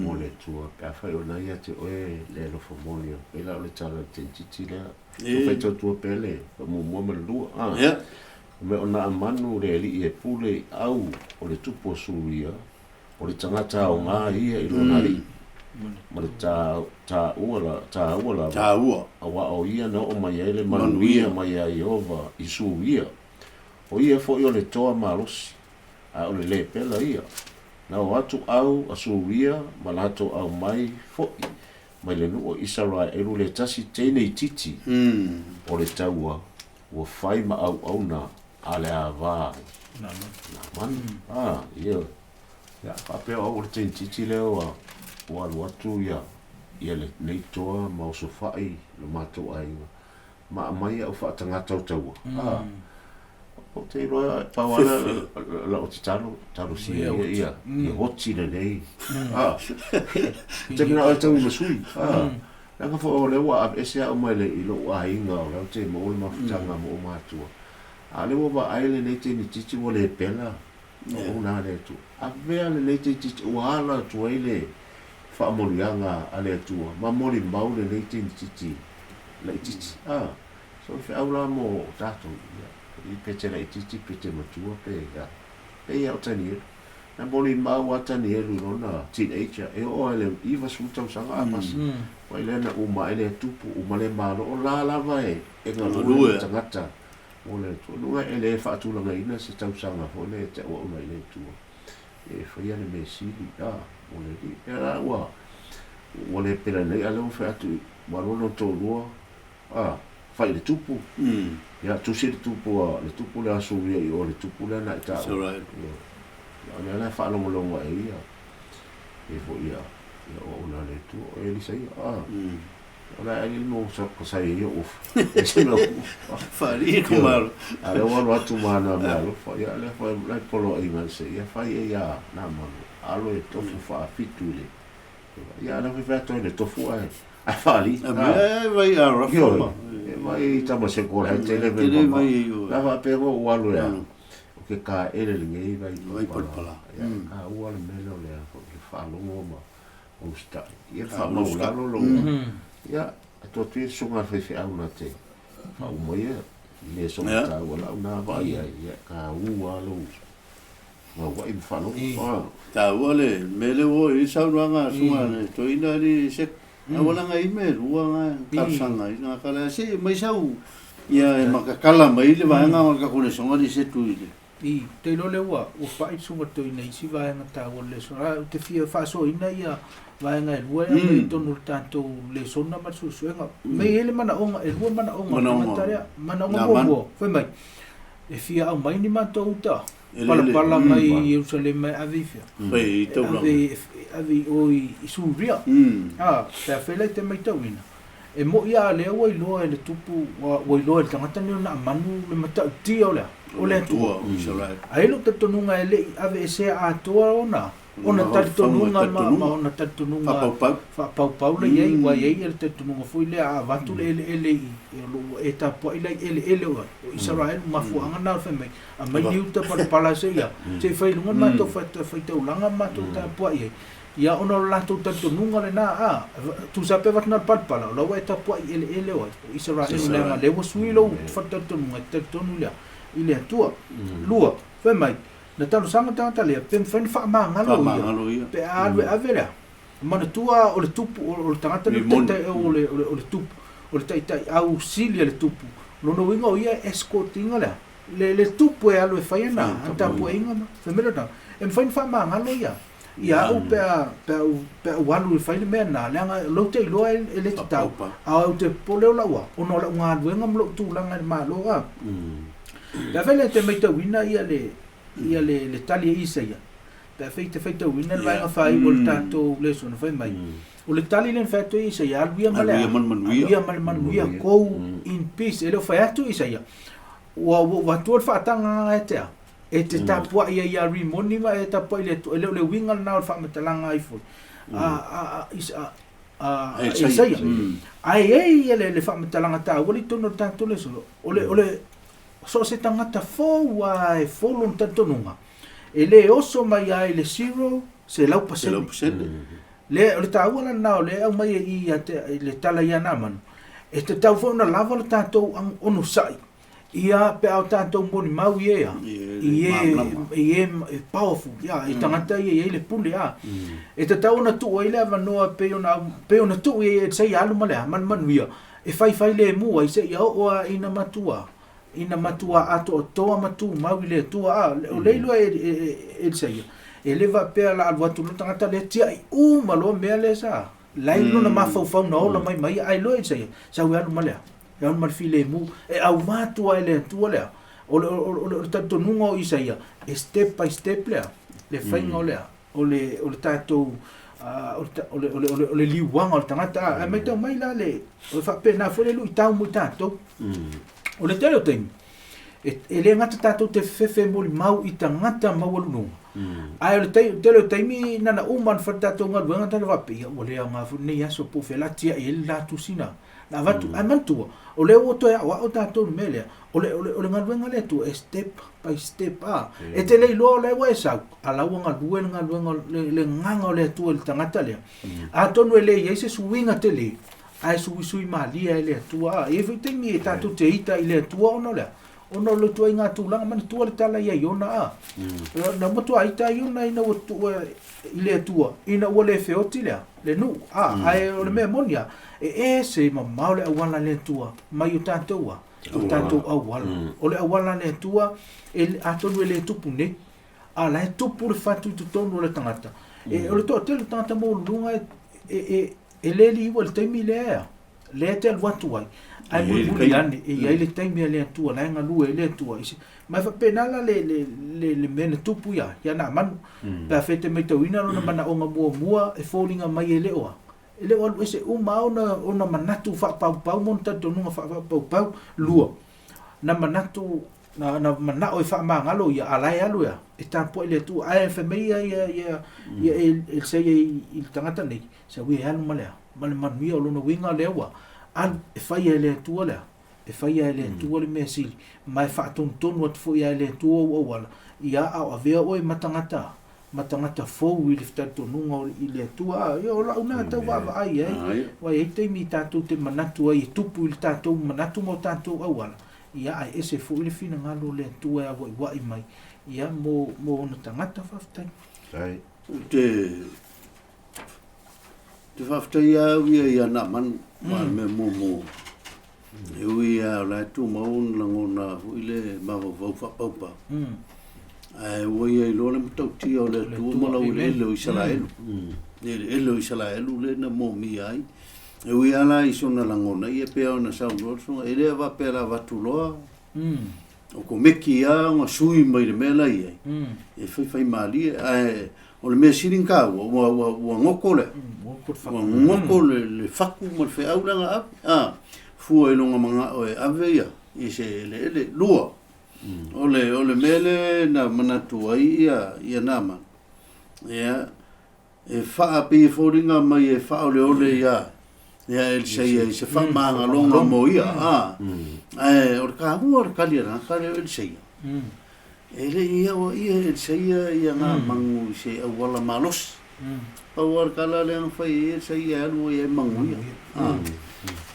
[SPEAKER 2] mo le Atua pe afai o lena ia te oe le alofa moni o pei la o le tala o le teinititi lea. E fai tautua pea le faamuamua ma le lua. A. O mea o Naamanu le alii e pule i au o le tupu o Suria, o le tagata aoga ia i lona alii, ma le taua lava, auā o ia na oo mai ai le manuia mai ia Ieova i Suria. O ia foi o le toa malosi. a o le lepela ia. Na o atu au a Suria ma latou au mai foi mai le nuu o Isaraelu le tasi teine itiiti o le taua ua fai ma auauna a le ava ai Naamani. A, ia, ia, faapea o au o le teine itiiti lea ua, ua alu atu ia, ia lenei toa ma osofai lo matou aiga ma aumai au faatagata o taua. A, Ou te iloa, pau lava lau tatalo, talosia ia, ia, ia oti lelei. Ah, te mea o tau i masui. Ah, leaga foi o lea ua aveese au mai le i lou aiga o lea ou te maua le mafutaga ma ou matua. A o lea ua vaai lenei teinititi ua le pela o na le Atua. Avea lenei teinititi ua ala atu ai le faamanuiaga a le Atua ma molimau lenei teinititi laitiiti. Ah, So le feau la mo tatou, ia, pe te laitiiti, pe te matua, pe a, pei lava o Tanielu. Na molimau lava Tanielu i lona teenager, e oo lava i le 90 tausaga a pasi. Mai lea na uma ai lea tupu, uma lea malo, o la lava e galue le tagata mo le Atua. Luga e le faatulagaina se tausaga foi lea e te auauna ai i le Atua. E faia le mea sili, a, mo le Alii. Pea la ua, ua le pele nei, a o lea ua fai atu, ua lona toalua, A, fai le tupu. Ia, tusi le tupu a, le tupu lea a Suria i o, le tupu lea na e taua.
[SPEAKER 1] Israel.
[SPEAKER 2] Ia, o lea la e faalogologo ae ia, e foi ia, ia o au na le Atua, o Elisa ia, a. O la e alii mo sa, ko sa ia ofu. E se mea ku.
[SPEAKER 1] Faalii ko malo.
[SPEAKER 2] A lea ua alu atu ma ana mea alofa, ia lea foi, la e poloaiga se, ia fai e ia nā manu, alo e tofu faafitu i le, ia a lea foi fai atu ai le tofu ae, Ae faalii.
[SPEAKER 1] A mea e vai a rafa
[SPEAKER 2] Ioe, ma. e vai tama se ko he tele ve
[SPEAKER 1] Tele
[SPEAKER 2] mama.
[SPEAKER 1] vai e ioe.
[SPEAKER 2] La faapea ko ua alu ea. O ke kaele lenei vai
[SPEAKER 1] Vai palapala.
[SPEAKER 2] Ia, ka ua le mea lea o le a foi le faalogo ma usitai. Ia le faamaulalo lou. Ia, atu atu ia le susuga a le faifeau na te faauma ia i le soga taua lau na vaai ai. Ia, ka ua lou gauai ma faalogo.
[SPEAKER 1] Taua le mea lea ua oo i ai le saunoaga a Susuga le Toeaina alii Sek. Aualaga i mea e lua na talosaga ai na kala se i aumai sau ia e makakala mai le vaega o le tatou lesona alii Setu i le
[SPEAKER 3] I, te iloa lea ua ua pai le Susuga Toeaina i isi vaega taua o le lesona. A ou te fia faasoaina ia vaega e lua e aumai i totonu o le tatou lesona ma le suesuega. Me i ai le manaoga, e lua manaoga o le tagata lea. Manaoga muamua, fai mai, e fia aumai ni matou uta palapala mai Ierusalema e ave i fea?
[SPEAKER 1] Fai i taulaga.
[SPEAKER 3] E ave i o i Suria. A, pe afai la e te maitauina, e mo'i a lea ua iloa e le tupu, ua iloa e le tagata lenei o Naamanu le matautia o le a? O le Atua. Ae i lou talitonuga e le i aveesea atoa ona ona talitonuga ma ona talitonuga faapaupau la i ai, aua e i ai le talitonuga foi lea a avatu le eleele i o lo o ua e tapuai la i eleele o Isaraelu, mafuaaga na o le fai mai, aumai ni uta palapala se ia, se i fai i luga le matou faitaulaga ma matou tapuai ai. Ia ona o le latou talitonuga lena, a, tusa pe avatu na o le palapala, o la ua e tapuai i eleele o ai, o Isaraelu, leaga o lea ua sui lou talitonuga e te talitonu i le Atua. Lua, fai mai, Na talosaga tagata lea, pe mafai ona faamagalo ia, pe a alu e ave lea. Manatua o le tupu, o le tagata lea o le taitai, o le, o le, o le tupu, o le taitai au sili a le tupu. Lona uiga o ia e escort ina lea, le, le tupu e alu e fai ana, ana tapuaiga ma, fai mai lona, E mafai ona faamagalo ia ia au pe a pe a ou pe a ou alu e fai le mea lena, leaga o lea ou te iloa e le tatau, a ou te popole o lau a, ona o lau galuega ma lou tulaga i le Malo a. Pe afai la e te matauina ia le ia le le tali a Isaia, pe afai e te faitauina le vaega faaiu o le tatou lesson fai mai, o le tali lea na fai atu ai Isaia, alu ia ma le a? Alu ia ma le manuia, go in peace. E le o fai atu Isaia, ua ua ou avatua le faatagaga e te a? E te tapuai ai ia Rimoni ma e tapuai i le Atua. E le o le uiga lena o le faamatalaga ai foi a a Isaia. Ae i ai ia le faamatalaga taua lea i totonu o le tatou lesona, o le o le so o se tagata fou lava e fou lona talitonuga, e le oso mai lava i le zero, 100%. Lea, o le taua la lena o lea e aumai ai i i ia te, i le tala ia Namanu, e tatau foi ona lava lo tatou onosai Ia, pe a o tatou molimau i e a, i e, i e e powerful, ia, i tagata ia e i ai le pule, a. E tatau ona tuu ai le avanoa e pei ona, pei ona tuu i ai e Isaia alu ma le a, ma le manuia, e faifai lemu ai seia oo lava ina matua, ina matua atoatoa ma tumau i le Atua, a. O lea iloa e, e, e Isaia, e le faapea o le a alu atu loa le tagata lea tiai uma loa mea lea sa, la e i lona mafaufau na ola mai ma ia, ae iloa e Isaia, sau e alu ma le a. E alu ma le filemu, e aumā atu ai e le Atua lea. O le, o le, o le talitonuga o Isaia, e step by step lea, le faiga o lea, o le, o le tatou, o le, o le, o le, o le liuaga o le tagata. Ae matau mai la le, o le faapena foi le luitau mo i tatou. O le tele o taimi, e, e le gata tatou te fefefe molimau i tagata maualuluga, ae o le tele o taimi na ona uma ona fai le tatou galuega, tatou faapea, ia ua le aoga foi lenei aso po o fea o le a tiai ai le la tusi na. Na avatu, ae manatua, o lea ua toe aoao tatou i le mea lea, o le, o le, o le galuega a le Atua, e step by step, a. E te le iloa o la ua e sau, a la ua galue le galuega, le, le agaga o le Atua i le tagata lea. Atonu e le i ai se suiga tele, ae suisui malie ai le Atua, a. E i ai foi taimi e tatou te ita i le Atua ona o le a? Ona o le ituaiga tulaga, manatua le tala ia Iona, a. Na matua ita ai Iona ina ua tuua i le Atua, ina ua le feoti lea, le nuu, a, ae o le mea moni a, e ese mamao le auala a le Atua mai o tatou a, o tatou auala. O le auala a le Atua, e, atonu e le tupu nei, a la e tupu le fatu i totonu o le tagata. E, o le toatele o tagata maualuluga e, e, e, e le liua i le taimi lea, a. lea e te alu atu ai, ae mulimuli ane, e i ai le taimi a le Atua, la e galue ai le Atua. Ma e faapena la le, le, le, le mea na tupu ia, ia Naamanu. Pe afai e te matauina lona manaoga muamua e foliga mai e le o a, e le o alu ese uma lava ona, ona manatu faapaupau ma ona talitonuga faapaupau. Lua, na manatu, na, na manao e faamagalo ia, a la e alu e a, e tapuai le Atua. Ae fai mai ia, ia, ia, ia Eliseia i, i le tagata nei, Sau e alu ma le a? Ma le manuia o lona uiga lea ua alu e faia e le Atua le a? E faia e le Atua le mea sili, ma e faatonutonu atu foi ia e le Atua ou auala, ia a o avea oe ma tagata, ma tagata fou i le talitonuga o i le Atua. A, ia o lau na tau vaavaai i ai, aua e i ai taimi tatou te manatu ai e tupu i le tatou manatu ma o tatou auala, ia ae ese foi le finagalo o le Atua e auaiuai mai, ia mo, mo ona tagata. Faafetai.
[SPEAKER 1] Ou te Te faafetai lava au ia i a Naamanu, ma le mea muamua. E ui lava o la e tumau ona lagona foi le mafaufau faapaupau, ae ua ia iloa le matautia o le Atua ma laueleele o Isaraelu. Eleele o Isaraelu lea na momia ai. E ui lava la i sona lagona, ia pei ona saunoa le susuga, e le faapea la avatu loa, o komeki lava ona sui mai le mea la e i ai, e faifaimalie, ae O le mea sili ona taua, ua, ua, ua goto le, ua goto le, le fatu ma le feau lea na ave, a, fua i lona manao e ave ia i se eleele. Lua, o le, o le mea lea na manatu ai ia, ia Naamana, ia, e faa, pei e foliga mai e faaoleole ia, ia Elisaia i se faamagaloga mo ia, a, ae o le taua o le tali a le tagata lea o Elisaia, E le i aoaia e Elisaia ia ngā mangu i se auala malosi. Pau lava le tala lea na fai ai e Elisaia e alu ai e mangu ia.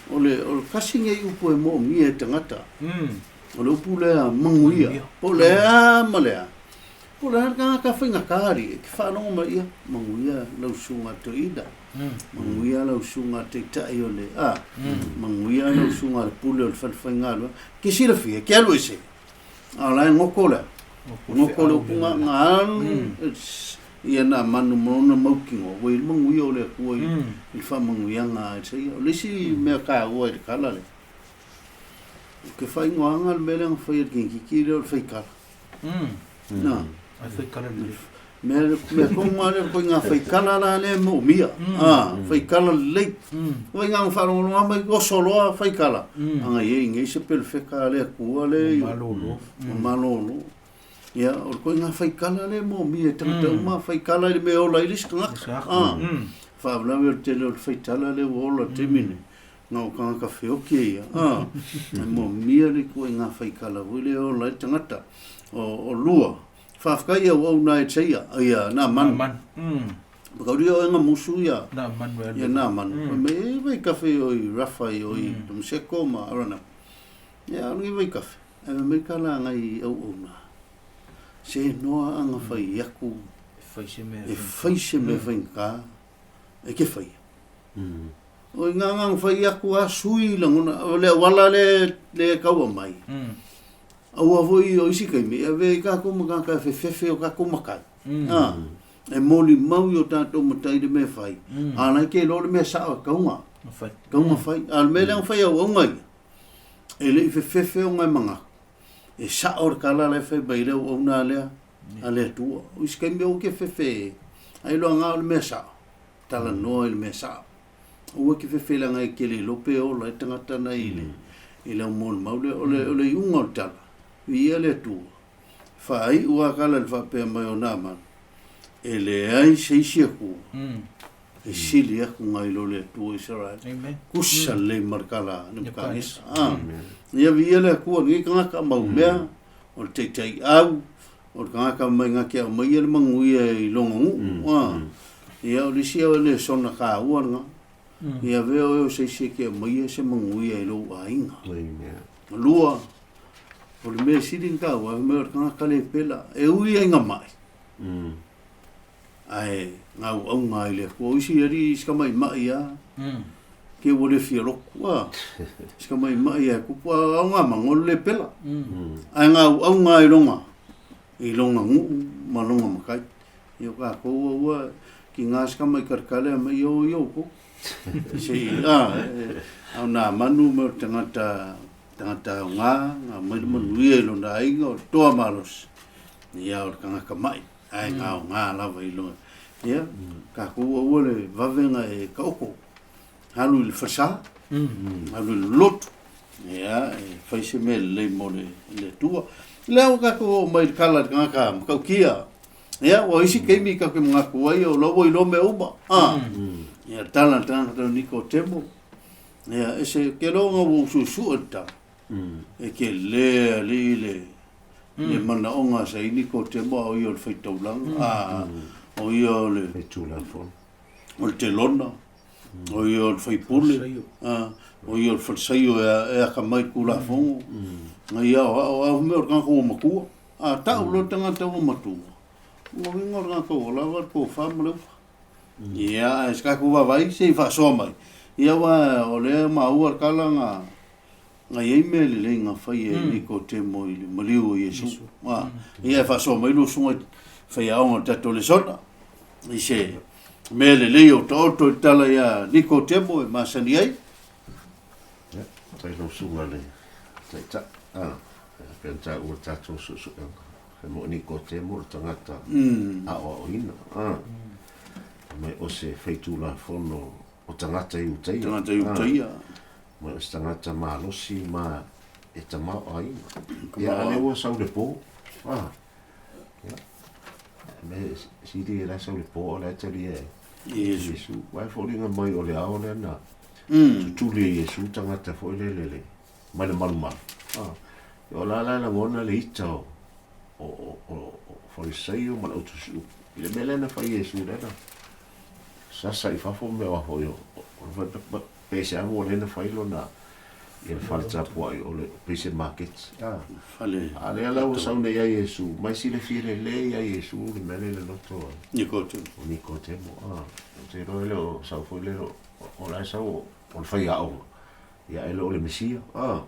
[SPEAKER 1] O le, o le tasi nei upu e moomia e tagata, o le upu lea mangu ia. Po o le a ma le a, po o le a le tagata faigata alii, e te faalogo mai ia, mangu ia lau susuga toeaina, mangu ia lau susuga taitai o le, a, mangu ia lau susuga le pule o le fale faigaluega. Ke silafia, ke alu ese. A o la e goto lea. Goko le upu nga nga alu ia na manu ma lona mautinoa ua i le manuia o le Atua i le faamanuiaga a Isaia. O le isi mea taua i le tala lea, ou te faaigoaina le mea lea na fai e le teineitiiti lea o le faikala. Na.
[SPEAKER 3] Ai faikala lelei.
[SPEAKER 1] Mea, mea tonu lava lea, o ituaiga faikala la lea e moomia. Faikala lelei. O ituaiga na faalogologo mai, oso loa faikala. Ana i ai nei se pelefeka a le Atua lea i.
[SPEAKER 3] Malolo.
[SPEAKER 1] Malolo. Ia, o le ituaiga faikala lea e moomia e tagata uma, faikala i le mea e ola ai le isi tagata. Faalavelave o le tele o le faitala lea ua ola i le taimi lenei. Na o tagata feoki e ia, e moomia le ituaiga faikala foi lea e ola ai le tagata. O lua, faafetai i auauna e Isaia, ia Naamanu.
[SPEAKER 3] Naamanu.
[SPEAKER 1] Makauli o enga musu ia.
[SPEAKER 3] Naamanu e alu.
[SPEAKER 1] Ia Naamanu. Fai mai, e vaikafe o i Rafa i o i Damaseko ma Arana. Ia alu i vaikafe. Ae fai mai ka la ngai auauna. Se noa anga fai aku.
[SPEAKER 3] E fai se mea.
[SPEAKER 1] E fai se mea faigata e ke faia. O i ngā ngā whai aku a sui lagona, o le auala le, le kaua mai. Aua foi o isi taimi, e avea ai kākou ma kākau e fefefe o kākou matai. E molimau i o tātou matai le mea e fai. A la e ke iloa le mea sao e kauga. Kauga fai. A o le mea lea na fai auauna ia, e le i fefefe ona e manatu. E sao le tala la e fai mai le auauna lea a le Atua. O isi taimi aua ke fefe, ailoga o le mea sao. Talanoa i le mea sao. Aua e te fefe leaga e te le iloa pe ola ai le tagata na i le i le aumolimau lea. O le o le iuga o le tala, viia le Atua, faaiu lava tala i le faapea mai o Naamanu, e leai se isi Atua e sili atu nai lo le Atua o Isaraele. Tusa lelei ma le tala a Nebukanesa. Ia viia le Atua lenei tagata mau mea, o le taitaiau, o le tagata mai na te aumaia le manuia i lona nuu. Ia, o le isi e lesona taua lena. Ia avea oe o se isi e te aumaia se manuia i lou aiga. Lua, o le mea sili ona taua, fai mai o le tagata le pela, e ui lava ina mai, ae gauauga ai i le Atua. O isi alii si tamaimai lava, te ua le fia lotu, a. Si tamaimai lava e tupu, a o ngā manu o le le pela. Ae gauauga ai i lona, i lona nuu ma lona matai. Ia o kākou aua ki ngā si tamaikalikali a mai o i outou. Se i, a, a o nā manu me o le tagata, tagata aoga, ngā mai le manuia i lona aiga o le toa malosi. Ia o le tagata mai, ae gaoga lava i lona. Ia, kākou aua le vavega e taoto. Alu i le falesa, alu i le lotu, ia, e fai se mea lelei mo le, le Atua. Lea ua tatou oo mai i le tala i le tagata matautia. Ia, ua isi taimi tatou te manatu ai, o la ua iloa mea uma. Ia, le tala i le tagata o Nikotemo, ia, e se, ke loa ona ua ou suesue le tala, e tele alii le, le manaoga a sa i Nikotemo a o ia o le faitaulaga, a o ia o le,
[SPEAKER 2] Faitulafono.
[SPEAKER 1] o le telona, o ia o le faipule, o ia o le falesaio e akamai i le Tulafono, na ia aoao, a mea o le tagata ua matua. A tau loa le tagata ua matua, o lona uiga o le tagata ua lava le tofa ma le uta. Ia, ae se tatou vaavaai se i faasoa mai, ia aua o lea e maua le tala na na i ai mea lelei na fai e Nikotemo i le maliu o Iesu. Ia e faasoa mai lou susuga i faiaoga o le tatou lesona i se mea lelei o taoto i le tala ia Nikotemo e masani ai.
[SPEAKER 2] Ia, tai lau susuga i le Taitai. A, pei ona taua le tatou suesuega. He mo Nikotemo le tagata aoaoina. A, mai o se faitulafono o tagata i Utaia.
[SPEAKER 1] Tagata i Utaia.
[SPEAKER 2] Mai o se tagata malosi ma e tamaoaiga. Ia, a lea ua sau le po. A, ia, me sili e la sau le po o la e talia e
[SPEAKER 1] Iesu.
[SPEAKER 2] Iesu. Uae foliga mai o le ao lea na tutuli e Iesu tagata foi lele le mai le malumalu. A, o la la e lagona le ita o o o o Farisaio ma le autusiupu. I le mea lea na fai e Iesu lea na sasa i fafo mea o a foi o o pe se amo lea na fai lona ia le fale tapuai o le pei se maketi. A,
[SPEAKER 1] Fale
[SPEAKER 2] a lea la ua sau nei ia Iesu, mai silafia lelei ia Iesu le mea lea i le loto o
[SPEAKER 1] Nikotemo.
[SPEAKER 2] o Nikotemo. A, ou te iloa e le o sau foi le o la e sau o le faiaoga, ia e le o le Mesia. A,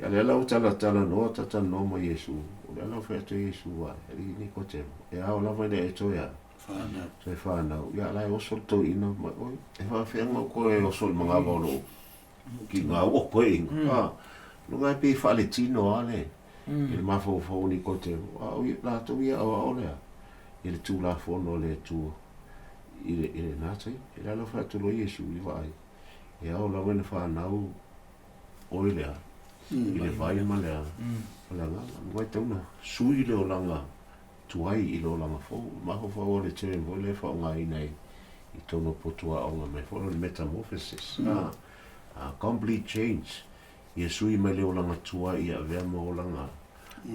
[SPEAKER 2] Ia lea la ua talatalanoa talatalanoa ma Iesu, o lea la ua fai atu ai Iesu a e alii Nikotemo, e ao lava ina e toe a?
[SPEAKER 1] Fanau.
[SPEAKER 2] Toe fanau. Ia la e oso le toeaina ma oi, e faafefea ona ou toe oso i le manava o lou kiga ua koe inga. A, luga e pei e faaletino lava le, i le mafaufau o Nikotemo, a o latou ia aoao lea i le Tulafono a le Atua i le, i lena taimi. E le la fai atu loa Iesu i vaai, e ao lava ina fanau oe lea, i le vai ma le, ma le agaga. Luga e tatau ona sui le olaga tuai i le olaga fou. Mafaufau o le term foi lea e faaaogaina i i totonu o potu aoga mai foi o le metamorphosis. A complete change. Ia sui mai le olaga tuai ia avea ma olaga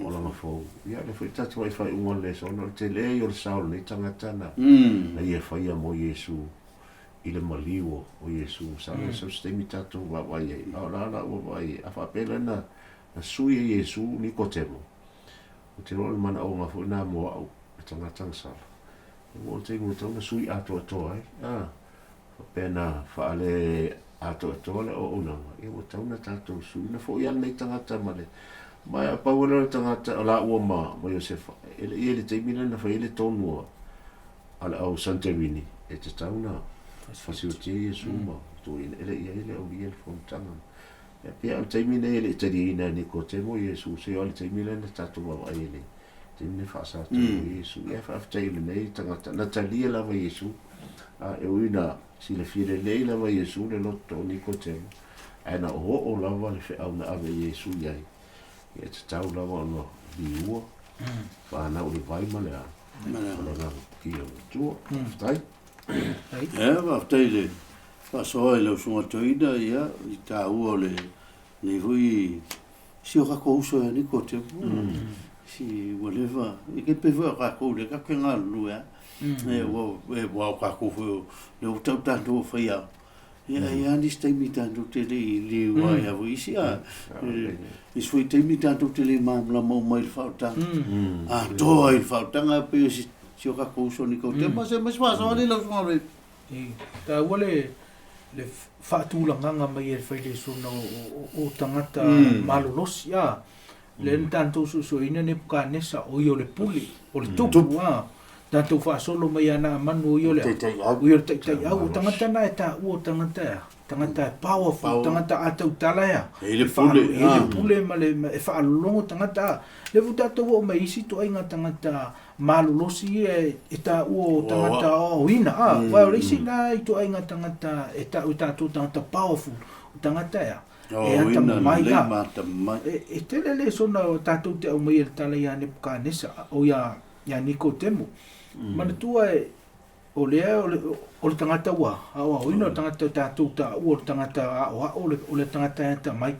[SPEAKER 2] olaga fou. Ia lea foi tatou ai faaiuga o le lesona o le tele ia o le sao o lenei tagata na na ia faia mo Iesu i le maliu o Iesu. Sa mm. sau se taimi tatou vaavaai ai. A o la la ua vaai ai. A faapea la na na sui e Iesu Nikotemo. Ou te iloa o le manaoga foi lena mo au, le tagata na sala. Ua oo le taimi ua tatau ona sui atoatoa ai. A, faapea na faale atoatoa le auaunaga, ia ua tatau ona tatou sui. Na foi lava lenei tagata ma le, ma e pau lea o le tagata, o laua ma, ma Iosefa, e le i i ai le taimi lea na fai ai le tonu a, a le au Santorini, e tatau ona fasiotia Iesu ma tuuina, e le i i ai le aulia le fonotaga. E pei o le taimi lenei e le i taliaina e Nikotemo Iesu, seia o le taimi lea na tatou vaavaai ai i le taimi lea faasatau ai Iesu. Ia faafetai i lenei tagata, na talia lava Iesu, a e ui ina silafia lelei lava Iesu le loto o Nikotemo, ae na oo lava le feau na ave e Iesu i ai, ia e tatau lava ona liua, fanau i le vai ma le a, ma le agaga paia o le Atua. Faafetai.
[SPEAKER 1] Ia, faafetai i le faasoa i lau susuga toeaina, ia, i taua o le, lenei foi, si o tatou uso ia Nikotemo, si ua leva, e ke pei foi o tatou lea tatou te galulue lava, e, ua, e, ua o tatou foi, o lea ua tau tatou o faiaoga, ia, e i ai lava nisi taimi tatou te le i liu ai lava foi isi, a, nisi foi taimi tatou te le malamalama uma i le faaolataga, atoa i le faaolataga, pei o si, si o tatou uso Nikotemo, se ma se faasoa le lau susuga Ray.
[SPEAKER 3] E taua le le faatulagaga mai e le failesona o tagata malolosi a. Lea na tatou suesueina Nepukanesa, o ia o le pule, o le tupu a. Tatou faasolo mai ia Naamanu, o ia o le o ia o le taitaiau. O tagata na e taua o tagata e a? Tagata e powerful, tagata a tautala e a?
[SPEAKER 1] E i le pule.
[SPEAKER 3] E i le pule ma le e faalologo tagata a. Lea foi tatou oo mai i isi ituaiga tagata malolosi ia e taua o tagata aoaoina, a, aua o le isi lena ituaiga tagata e tau e tatou tagata powerful, o tagata e a? E atamamai, a. E tele lesona tatou te aumaia i le tala ia Nepukanesa, o ia, ia Nikotemo. Manatua e, o lea o le, o le tagata ua aoaoina, o le tagata tatou taua, o le tagata aoao, o le, o le tagata e atamai.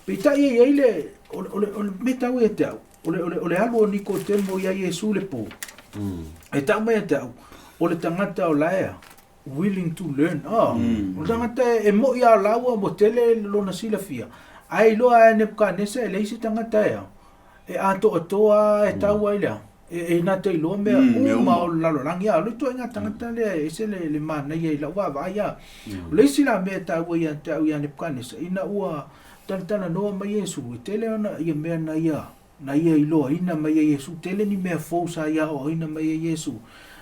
[SPEAKER 3] Peitai e i ai le, o le, o le, o le mea taua ia te au, O le, o le, o le alu o Nikotemo iā Iesu i le pō, e tau mai ia te au, o le tagata o la e a, willing to learn. Oh, o le tagata e, e moʻi a lāua ua tele lona silafia, ae iloa lava e Nepukanesa e leai se tagata e a, e atoatoa e tau ai le a, e, e na te iloa mea uma o le lalolagi. A, o le ituaiga tagata lea e ese le, le manaia i lau vaavaai. A, o le isi la mea e taua ia te au ia Nepukanesa, ina ua Talatalanoa mai Iesu, e tele ona ia mea na ia, na ia iloaina mai e Iesu, tele ni mea fou sa ia aoaoina mai e Iesu.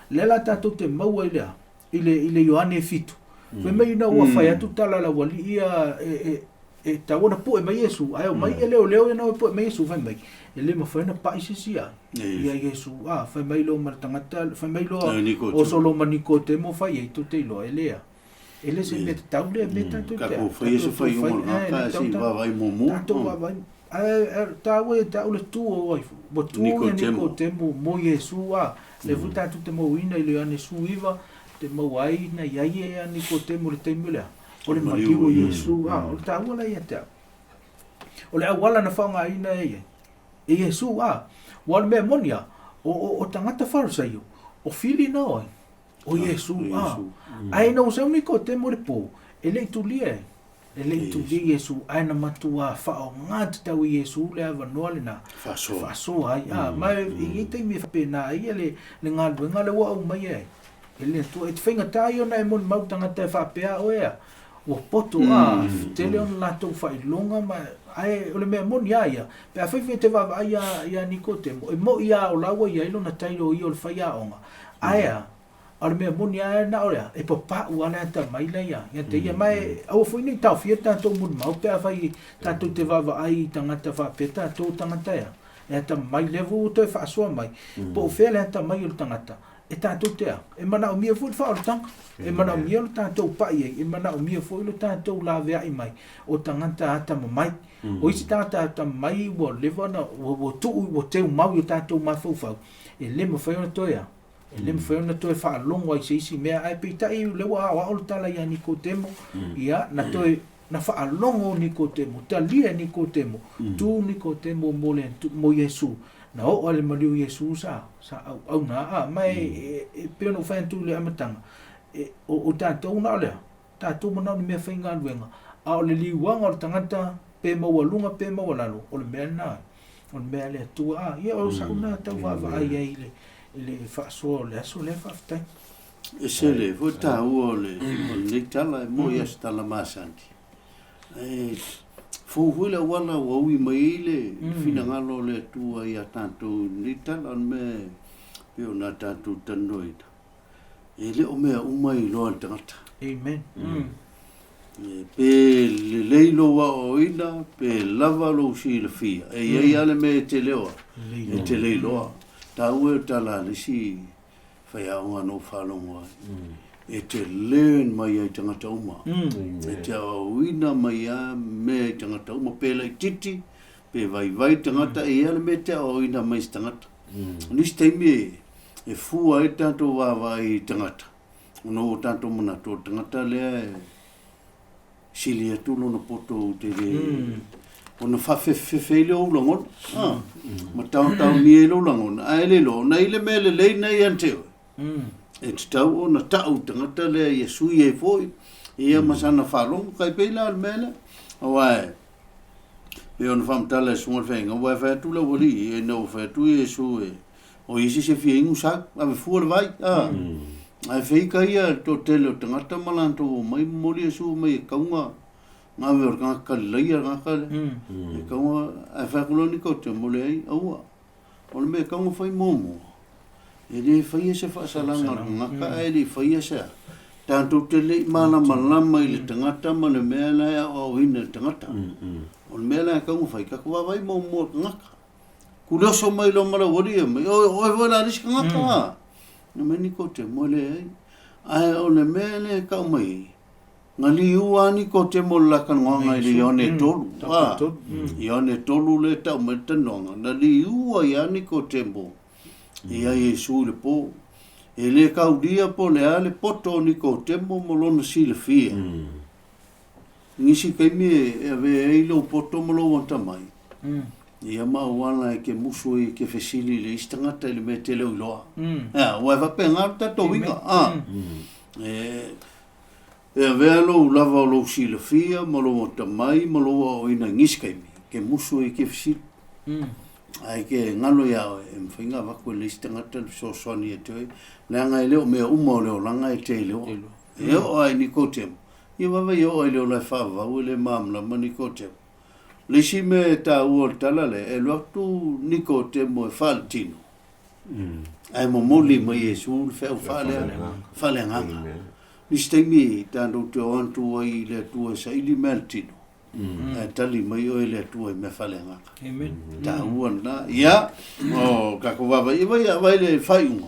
[SPEAKER 3] Lea la tatou te maua i le a? I le, i le Ioane e fitu. Fai mai ina ua fai atu tala a le aualii ia e, e, e tatau ona pue mai Iesu, ae omai ia leoleo ia na o e pue mai Iesu, fai mai, e le mafai ona pai se isi a, ia Iesu. A, fai mai loa ma le tagata, fai mai loa o Soloma Nikotemo fai ai, tou te iloa, e le a. E le se mea tatau lea mea tatou te
[SPEAKER 1] Tatou faia se faaiuga o lena tae se i vaavaai muamua.
[SPEAKER 3] Tatou vaavaai. Ae taua ia te au le tu o ai ua tu ia Nikotemo mo Iesu a. Lea foi tatou te mauina i le Ioane 19 te maua ai na i ai ia Nikotemo i le taimi lea o le maliu o Iesu a. O le taua la ia te au. O le auala na faaaogaina e ia e Iesu a. Ua o le mea moni a o tagata Farisaio o fili na o ai. O Iesu, a. Ae ina ua sau Nikotemo i le pō, e le i tulia e, e le i tulia Iesu, ae na matuā faaaoga tatau e Iesu le avanoa lena,
[SPEAKER 1] Faasoa.
[SPEAKER 3] faasoa ai. A, ma e i ai taimi e faapena ai le, le galuega lea ua aumaia e, e le Atua. E te faigata ia ona e molimau i le tagata e faapea oe a, Ua poto a, tele ona latou faailoga ma, ae o le mea moni lava ia, pe afai foi e te vaavaai ia, ia Nikotemo, e mo'i lava o la ua i ai lona tailo o ia o le faiaoga, ae a, a o le mea moni lava na o le a, e papa'u lava le atamai la ia, ia te ia. Ma e aua foi ne i taofia le tatou molimau pe afai tatou te vaavaai i tagata faapea tatou o tagata e a, e atamamai, lea foi ua toe faasoa mai, po o fea le atamai o le tagata, e tatou te a, e manaomia foi le faaolataga, e manaomia lo tatou pa'i ai, e manaomia foi lo tatou laveai mai o tagata atamamai. O isi tagata atamamai ua leva ona, ua tuu, ua teumau i o tatou mafaufau, e le mafai ona toe a, e le mafai ona toe faalogo ai i se isi mea. Ae peitai o lea ua aoao le tala ia Nikotemo, ia, na toe, na faalogo Nikotemo, talia e Nikotemo, tu Nikotemo mo le, mo Iesu, na oo lava i le maliu o Iesu sa, sa auauna a, ma e, e pei ona ou fai atu i le amataga, e, o, o tatou na o le a, tatou manao i ni meafaigaluega, a o le liuaga o le tagata, pe maualuga pe maualalo, o le mea lena, o le mea a le Atua. A, ia o sau lena tau vaavaai ai i le, i le faasoa o le aso lea, faafetai.
[SPEAKER 1] E sele foi taua o le o lenei tala e moi a se tala masani. Ae fou foi le auala ua ui mai ai le finagalo o le Atua ia tatou i lenei tala o le mea e pei ona tatou talanoaina. E le o mea uma e iloa e le tagata.
[SPEAKER 3] Amen.
[SPEAKER 1] E pe lelei lou aoaoina, pe lava lou silafia, e i ai lava le mea e te leoa, e te le iloa. Taua e o tala a le isi faiaoga na ou faalogo ai, e te learn mai ai tagata uma. E te aoaoina mai lava mea i tagata uma, pe laitiiti, pe vaivai tagata, e i ai lava le mea e te aoaoina mai i se tagata. O nisi taimi e, e fua ai le tatou vaavaai i tagata, ona ua tatou manatu o le tagata lea e sili atu lona poto ou te le ona faafefefefe ai lea o ou lagona, a, ma taotaomia ai lou lagona, ae le iloa ona e i ai le mea lelei lena ia te oe. E tatau ona tau i le tagata lea ia sui ai foi ia ma sana faalogo, tai pei la o le mea lea. Aua e pei ona faamatala e Susuga i le Feagaiga, aua e fai atu le aualii, ina ua fai atu Iesu e O isi se fia inu sa ave fua le vai, a. Ae feika ia le toatele o tagata ma latou omai momoli Iesu mai e kauga gave o le tagata Kalilaia le tagata lea. E kauga, ae fai atu loa Nikodemo, leai, aua. O le mea e tatau ona fai muamua, e le faia se faasalaga o le tagata ae le i faia se a. Tatou te le i malamalama i le tagata ma le mea la e aoaoina e le tagata. O le mea la e tatau ona fai, tatou vaavaai muamua i le tagata. Kurioso mai loa ma le aualii e mai, Oe, oe foi la le isi tagata a? Na mai Nikotemo, e leai. Ae o le mea lea e tau mai ai, na liu lava Nikotemo i le la talanoaga i le Ioane 3, a? Ioane 3 lea e tau mai le talanoaga, na liu ai lava Nikotemo ia Iesu i le po. E le taulia po o le a le poto o Nikotemo ma lona silafia. Nisi taimi e avea ai lou poto ma lou atamai, ia ma auala e ke musu ai e ke fesili i le isi tagata i le mea e te le o iloa. Ea, aua e faapena le tatou uiga, a. E, e avea lou lava o lou silafia ma lou atamai ma lou aoaoina i nisi taimi, e ke musu ai e ke fesili. Ae ke galo iā oe, e mafai ona avatu e le isi tagata le fesoasoani ia te oe, leaga e le o mea uma o le olaga e te iloa. E oo lava i Nikotemo, Ia vave ia oo ai le ola e faavavau e le malamalama Nikotemo. O le isi mea e taua o le tala lea, e alu atu Nikotemo e faaletino, ae momoli mai e Iesu le feau faaleagaga. Nisi taimi tatou te o atu ai i le Atua e saili mea a le tino, ae tali mai oe e le Atua i mea faaleagaga. Taua lena. Ia, o tatou vaavaai, ia vaai le faaiuga,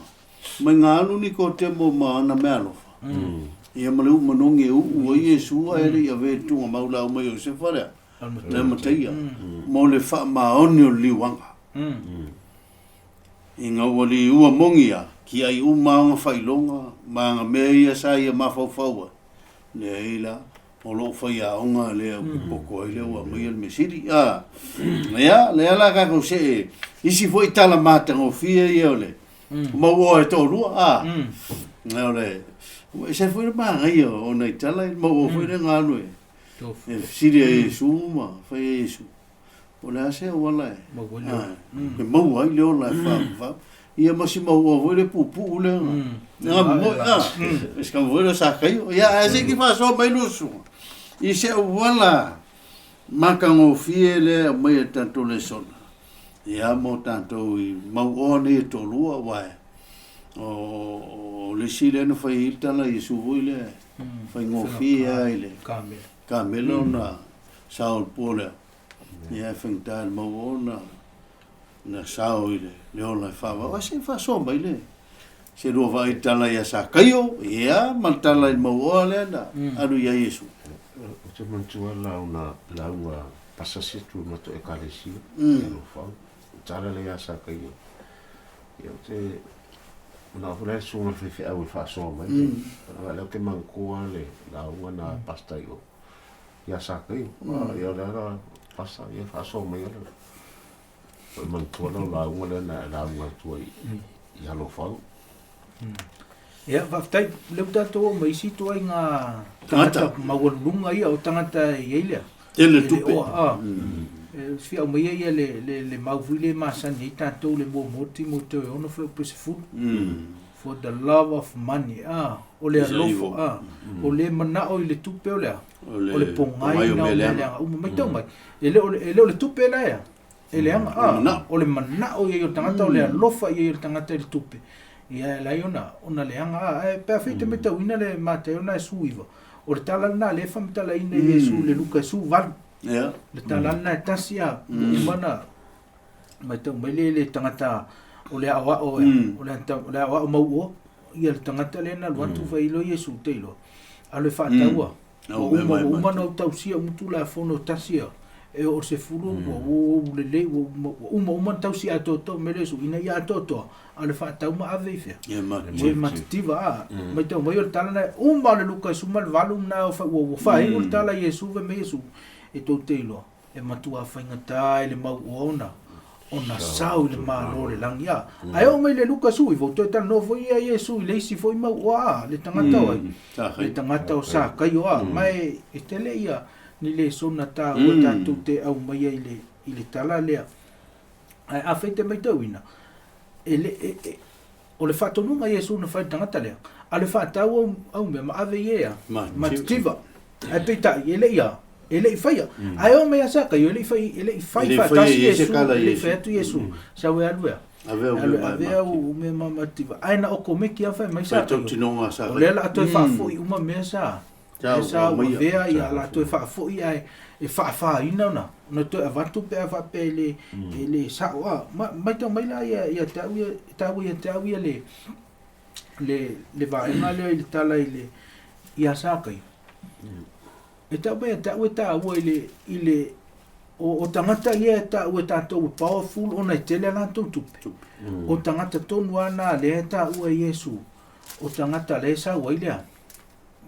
[SPEAKER 1] Mai ga alu Nikotemo ma ana meaalofa, ia ma le uu manogi e uu ai Iesu ae le i avea i le tuugamau lau mai Iosefa lea, le Amataia, mo le faamaoni o le liuaga. Ina ua liua mogi ia, kiai uma aga faailoga ma aga mea ia sa ia mafaufau ai, leai la, o lou faiaoga lea ou te poto ai lea ua aumaia le mea sili. A, ia, lea la tatou see isi foi tala matagofie ia o le mau oa e toalua, a. O le, ua ese foi le manaia o nai tala, le mau oa foi lea na alu e, e fesili ai Iesu ma fai ai Iesu, po o le a se auala e, e maua ai le ola e faavavau. Ia ma si maua foi le puupuu lea. Nga mo a. Se ka foi le sa kai. Ia ae se ki faasoa mai lo susuga. I se auala matagofie lea e aumai e tatou lesona. Ia mo tatou i mau oa nei e toalua aua e o le isi lea na fai ai le tala a Iesu foi lea faigofie lava i le kamela ona sao i le pua lea. Ia e faigata i le mau oa ona na sao i le ola e faavao. Ae se i faasoa mai le se lua vaai i le tala ia Sakaio, ia ma le tala i le mauoa lea na alu i ai Iesu.
[SPEAKER 2] Ou te manatua lauga, lauga pasasi atu i matou ekalesia i Alofau. O tala lea ia Sakaio. Ia ou te manao foi la le susuga i le faifeau e faasoa mai. Aua lea ou te manatua le lauga na pasta i o ia Sakaio. Ia o le ala pasta ia faasoa mai ala. Ua e manatua lau lauga lea na e lauga atu ai i Alofau.
[SPEAKER 3] Ia, faafetai, lea ua tatou oo mai isi ituaiga tagata maualuluga ia, o tagata e i ai lea.
[SPEAKER 1] Tele tupe.
[SPEAKER 3] E fia aumaia ia le mau foi lea e masani ai tatou le muamua Timoteo e 6 fuaiupu e 10. For the love of money, o le alofa, o le manao i le tupe o le a? O le pogai na o mea leaga uma. Matau mai, e le o le tupe la ea? E leaga, a, o le manao i ai o le tagata, o le alofa i ai o le tagata i le tupe, ia e ala ai ona, ona leaga, a, ae pe afai e te matauina le Mataio lena e 19, o le tala lena lea e faamatalaina e Iesu i le Luka e 18. Le tala lena e tasi, a, ua uma ona matau mai le, le tagata o le aoao, o le, o le aoao mauoa, ia le tagata lea na alu atu fai loa Iesu te iloa, alu e faataua. Ua uma, ua uma ona ou tausia uma Tulafono tasi a, e oo i le 10, ua ou lelei, ua uma, ua uma uma ona tausi atoatoa mai le Iesu, ina ia atoatoa, a o le faatau ma ave i fea? I matitiva, a. Matau mai o le tala lena, uma o le Luka e 18 lena ua, ua faaiu le tala a Iesu, fai mai Iesu, e tou te iloa, e matua faigata i le mauoa ona ona sao i le Malo o le lagi. A, ae oo mai le Luka 19, ua toe talanoa foi ia Iesu i le isi foi mauoa, a, le tagata o ai? Le tagata o Sakaio, a, ma e, e tele ia ni lesona taua tatou te aumaia i le, i le tala lea. Ae afai te matauina, e le, e, e, o le faatonuga a Iesu na fai i le tagata lea, a le faatau au, au mea ma ave i e a, matitiva. Ae peitai, e le i a, e le i faia. Ae oo mai ia Sakaio, e le i fai, e le i fai faatasi Iesu, e le i fai atu Iesu, sau e alu e a, alu e ave au mea ma matitiva. Ae na o komeki lava fai mai Sakaio, o lea o le a toe faafoi uma mea sa, Lea sa ou avea ia la toe faafoi ae e faafaina ona ona toe avatu pe a faapea e le e le sao a ma matau mai la ia ia te au ia taua ia te au ia le le le vaega lea i le tala i le ia Sakai. E tau mai ia te au e taua i le i le o, o tagata ia e taua e tatou e powerful ona e tele a latou tupe. O tagata tonu lava na lea e taua e Iesu, o tagata lea e sau ai lea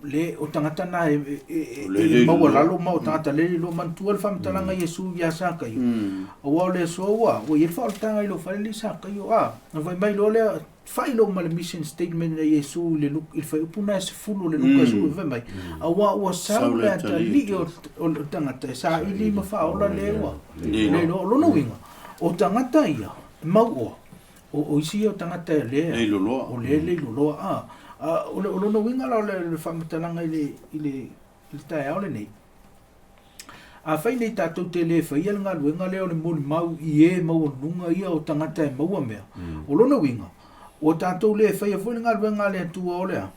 [SPEAKER 3] le o tagata na e, e, e, e maualalo ma o tagata le le manatua le faamatalaga mm. Iesu ia Sakaio. Mm. Aua o le aso ua, ua i ai le faaolataga i lou fale le Sakaio. A, na fai mai loa lea, fai loa ma le mission statement a Iesu i le, i le fuaiupu na e 10 o le Luka mm. fai mai. Aua ua sau le atalii o, o le tagata e saili ma faaola le ua. Le lo, lona uiga, o tagata ia, mauoa, O, o isi ia o tagata e le,
[SPEAKER 1] Leiloloa.
[SPEAKER 3] o le leiloloa. A, a, o, le, o lona uiga la o le, le faamatalaga i le, i le, i le taeao lenei, afai nei tatou te le faia le galuega lea o le molimau i e maualuluga ia o tagata e maua mea, o lona uiga, ua tatou le faia foi le galuega a le Atua o le a?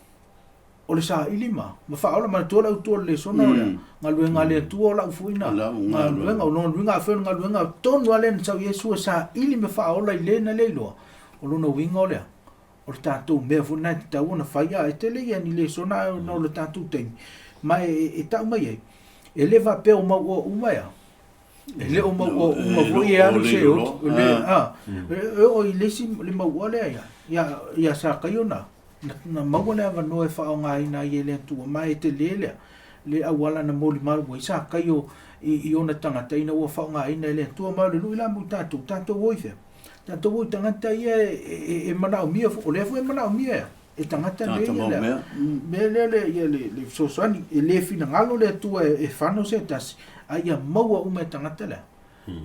[SPEAKER 3] O le saili ma, ma faaola. Manatua le autu o le lesona o le a? Galuega a le Atua o lau foi na galuega. O lona uiga afai o le galuega tonu lava lea na sau Iesu e saili ma faaola i le na le iloa, o lona uiga o le a? O le tatou mea foi lena e tatau ona fai. A e tele ia ni lesona ae ona o le tatou taimi, ma e tau mai ai, e le faapea o mauoa uma e a? E le o mauoa uma foi e alu se oti. A, e oo i le isi le mauoa lea ia, ia, ia Sakaio na, na, na maua le avanoa e faaaogaina ai e le Atua, ma e tele lea, le auala na molimau ai Sakaio i, i ona tagata ina ua faaaogaina e le Atua. Ma o le lui la mo tatou, tatou o i fea? Tatou o i tagata ia e, e, e manaomia, o lea foi e manaomia ea, e tagata nei ia le mea lea le, ia le, le fesoasoani. E le finagalo le Atua e, e fano se tasi, a ia maua uma e tagata lea.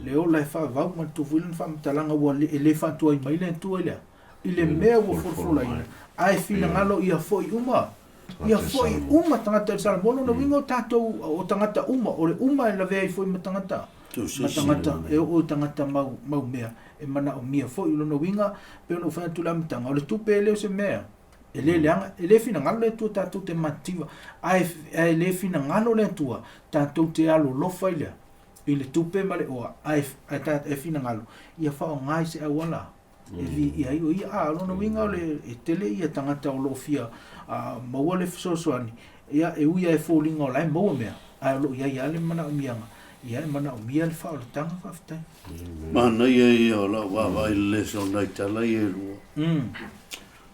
[SPEAKER 3] Le ola e faavau, manatua foi lana faamatalaga ua le, e le faatuai mai le Atua i le a? I le mea ua folafolaina, ae finagalo ia foi uma, ia foi uma tagata i le Samoa. O lona uiga o tatou, o tagata uma, o le uma e lavea ai foi ma tagata, ma tagata e oo i tagata mau, mau mea e manaomia foi. O lona uiga, pei ona ou fai atu i le amataga, o le tupe e le o se mea e le leaga, e le finagalo le Atua tatou te matitiva, ae, ae le finagalo le Atua tatou te alolofa i le a? I le tupe ma le oa, ae, ae, e finagalo ia faaaoga i se auala e viia ai o ia. A, o lona uiga o le, e tele ia tagata o lo o fia maua le fesoasoani, ia, e ui lava e foliga o la e maua mea, ae o lo o i ai lava le manaomiaga, ia e manaomia le faaolataga. Faafetai.
[SPEAKER 1] Manaia ia o lau vaavaai i le leso o nai tala ia e lua.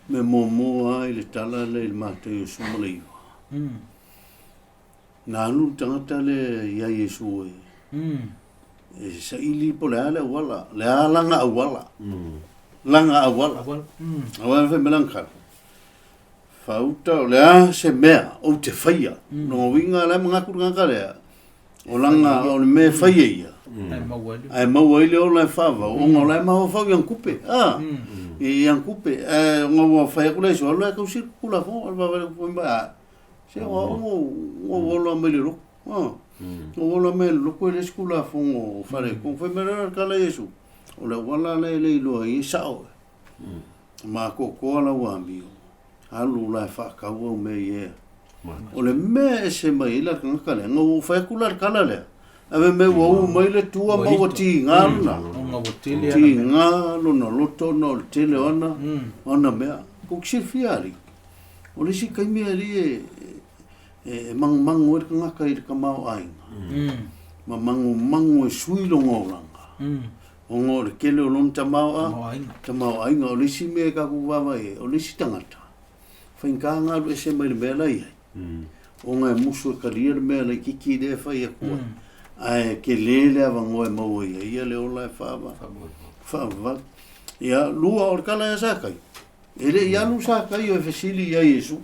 [SPEAKER 1] Mea muamua lava i le tala lea i le Mataio 19. Na alu le tagata lea ia Iesu e, e saili po o le a le auala, le a lana auala. Lana auala. Aua e fai mai lana tala. Faauta o le a se mea ou te faia. Lona uiga la e manatu le tagata lea, o lana, o le mea e fai e ia, ae maua ai le ola e faavau, ona o la e mafaufau i ana tupe, a, i ana tupe. Ae ona ua fai atu le Iesu, alu e tausi le Tulafono, a, Se o au ua ou ola mai le lotu. Ua ou ola mai le lotu e le isi Tulafono o faaletonu. Fai mai loa le tala a Iesu, o le auala lea e le iloa ai e sao e. Matoatoa lau amio, alu la e faatau au mea ia. O le mea e ese mai ai la le tagata lea, na ua ou fai atu la le tala lea, ave mai ua u mai le tua ma ua tiga lona. Tiga lona loto ona o le tele o ana mea. Kou te silafia alii, O le isi taimi alii e, e, e mangumangu ai le tagata i le tamaoaiga, ma mangumangu e sui lona olaga, ona o le tele o lona tamaoa, tamaoaiga. O le isi mea e tatou vaavaai ai, o le isi tagata, faigata ona alu ese mai le mea la e i ai, ona e musu e talia le mea laitiiti lea e fai atu ai, ae tele le avanoa e maua ai e ia le ola e faavavau. Ia, lua, o le tala ia Sakai, E le i alu Sakaio e fesili ia Iesu.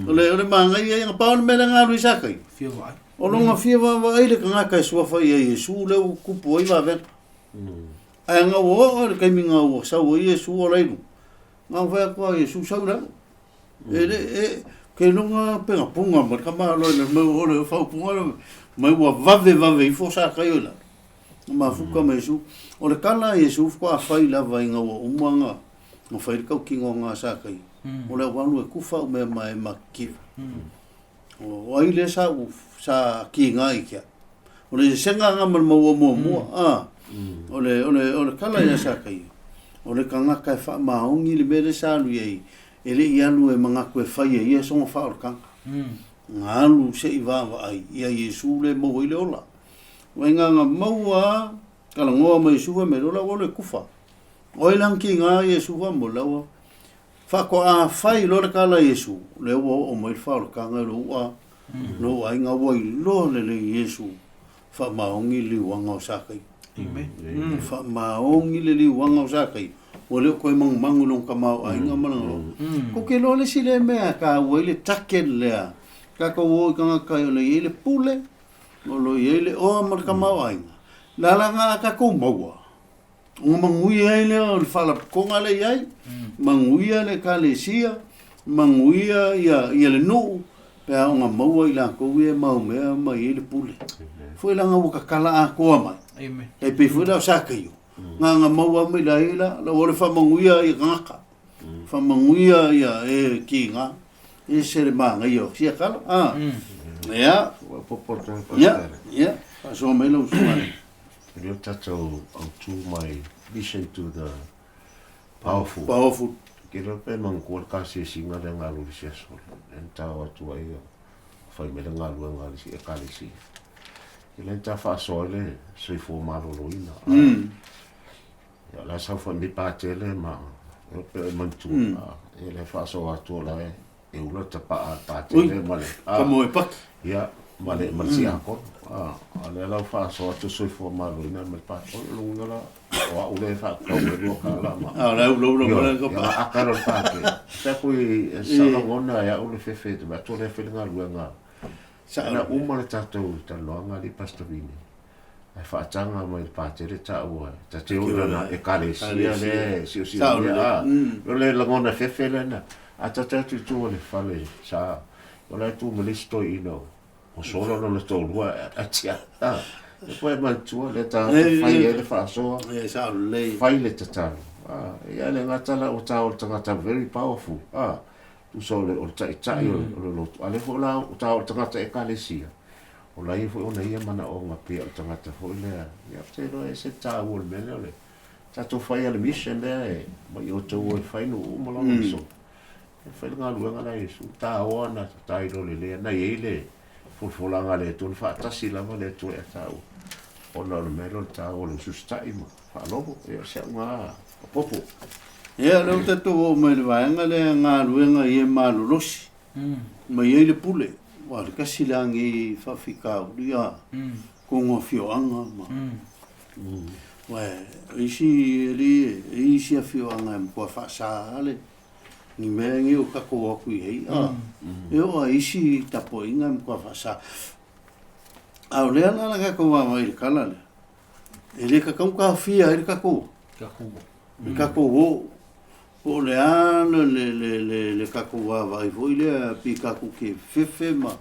[SPEAKER 1] O le, o le manaia ia, na pau le mea lea na alu i Sakaio.
[SPEAKER 3] Fia vaai.
[SPEAKER 1] O lona fia vaavaai le tagata e suafa ia Iesu lea ua tupu ai vavega. Ae na ua oo i le taimi na ua sau ai Iesu o la i luga, na fai atu a Iesu sau i lalo. E le, e, ke loga pe na punga ma le tamaloa i le mai o le faaupuga lea, mai ua vave vave ifo Sakaio i lalo. Na mafuta ma Iesu. O le tala a Iesu faatoa fai lava ina ua uma ona na fai le tautino na sa kai. O le au alu e kufa au mea ma e makikiva. O ai lea sa u sa kiga i kia. O le sesega nga ma le maua muamua. A. O le o le o le tala ia sa kai. O le tagata e faamaoni le mea lea sa alu i ai. E le i alu e manatu e fai e ia sona faaolataga. Na alu se i vaavaai ia Iesu le maua ai le ola. Wai ngā maua talanoa ma Iesu fai mai lola ua le kufa. O ai lang ki ngā Iesu fa mo laua. Faatoa fai loa le tala Iesu, le ua oo mai le faaolataga i lou a, lou aiga ua iloa lelei Iesu faamaoni le liuaga o Sakaio.
[SPEAKER 3] Amen.
[SPEAKER 1] Faamaoni le liuaga o Sakaio. Ua le o toe magumagu i lona tamaoaiga ma lana loto. Kou te iloa le isi lea mea e taua ai le target lea, tatou o i tagata o le i ai le pule, O lo o i ai le oa ma le tamaoaiga, le ala a tatou maua, ona manuia ai lea o le faalapotopotoga lea e i ai, manuia le ekalesia, manuia ia le nuu, pe a ona maua i latou ia e mau mea ma i ai le pule. Foi leaga ua tatala atoa mai. E pei foi la o Sakaio, na ona maua mai la ia la, la ua le faamanuia ia tagata, faamanuia ia e kiga, e se le manaia o sia tala. Ah. Ia. Ia, ia, faasoa mai lau usuga.
[SPEAKER 2] E le o tatou autu mai listen to the powerful.
[SPEAKER 1] Powerful.
[SPEAKER 2] Ke le pe manatua le kasiasiga lea na alu i le isi aso lea na tao atu ai fai mai le galuega a le isi ekalesia. Ke le ta faasoa ai le soifua maloloina. Ia la sau foi mi patele ma e pe e manatua. E le faasoa atu o la e e ula ta paa patele ma le
[SPEAKER 1] Ka moe paki.
[SPEAKER 2] Ia, ma le ma le siakono. A, a lea la ua faasoa atu soifua maloloina ma le pate. O lona uiga la, o au lea e faatau ai lua tala ma.
[SPEAKER 1] A, o la e ulaula mai la
[SPEAKER 2] ka paa. Ia, aka loa le pate. Pe ku i sa lagona e au le fefe te vaai atu o lea e fai le galuega.
[SPEAKER 1] Sao.
[SPEAKER 2] Na uma le tatou talanoaga alii Pastor Vini. Ae faataga mai le patele taua ta te o lana ekalesia le siosiomia a o le lagona fefe lena a ta te atu i tua o le fale sa o la e tu ma le isi toeaina o sola lona toalua a tia a e po e manatua le tagata fai ai le faasoa fai le tatalo a ia le gata la ua ta o le tagata very powerful a tusa o le o le taitai o le lotu a lea foi la ua ta o le tagata ekalesia O la ia foi ona ia manaoga pei o le tagata foi lea, ia ou te iloa e ese le taua o le mea lea o le tatou fai a le mission lea e mai outou o e fai nuu uma lava mm. So, e fai le galuega la Iesu, taoa na tailo le lea, na i ai le folafolaga a le Atua, na faatasi lava le Atua ia taua. Ona o le mea lea o le taua o le ususita'i ma faalogo, ia o si au gā popo.
[SPEAKER 1] Ia, lea ua tatou oo mai i le vaega lea galuega i e malolosi. Ma i ai le pule, ua le tasi le agi i faafitauli a kogo afioaga ma Ua e isi alii e isi afioaga e matua faasa a le ni mea nei o tatou o atu i ai a e oo a isi tapuaiga e matua faasa. A o lea la la tatou vaavaai i le tala lea, e le tatau ona taofia ai le tatou le tatou o Po o le a le tatou vaavaai foi lea pei tatou te fefe ma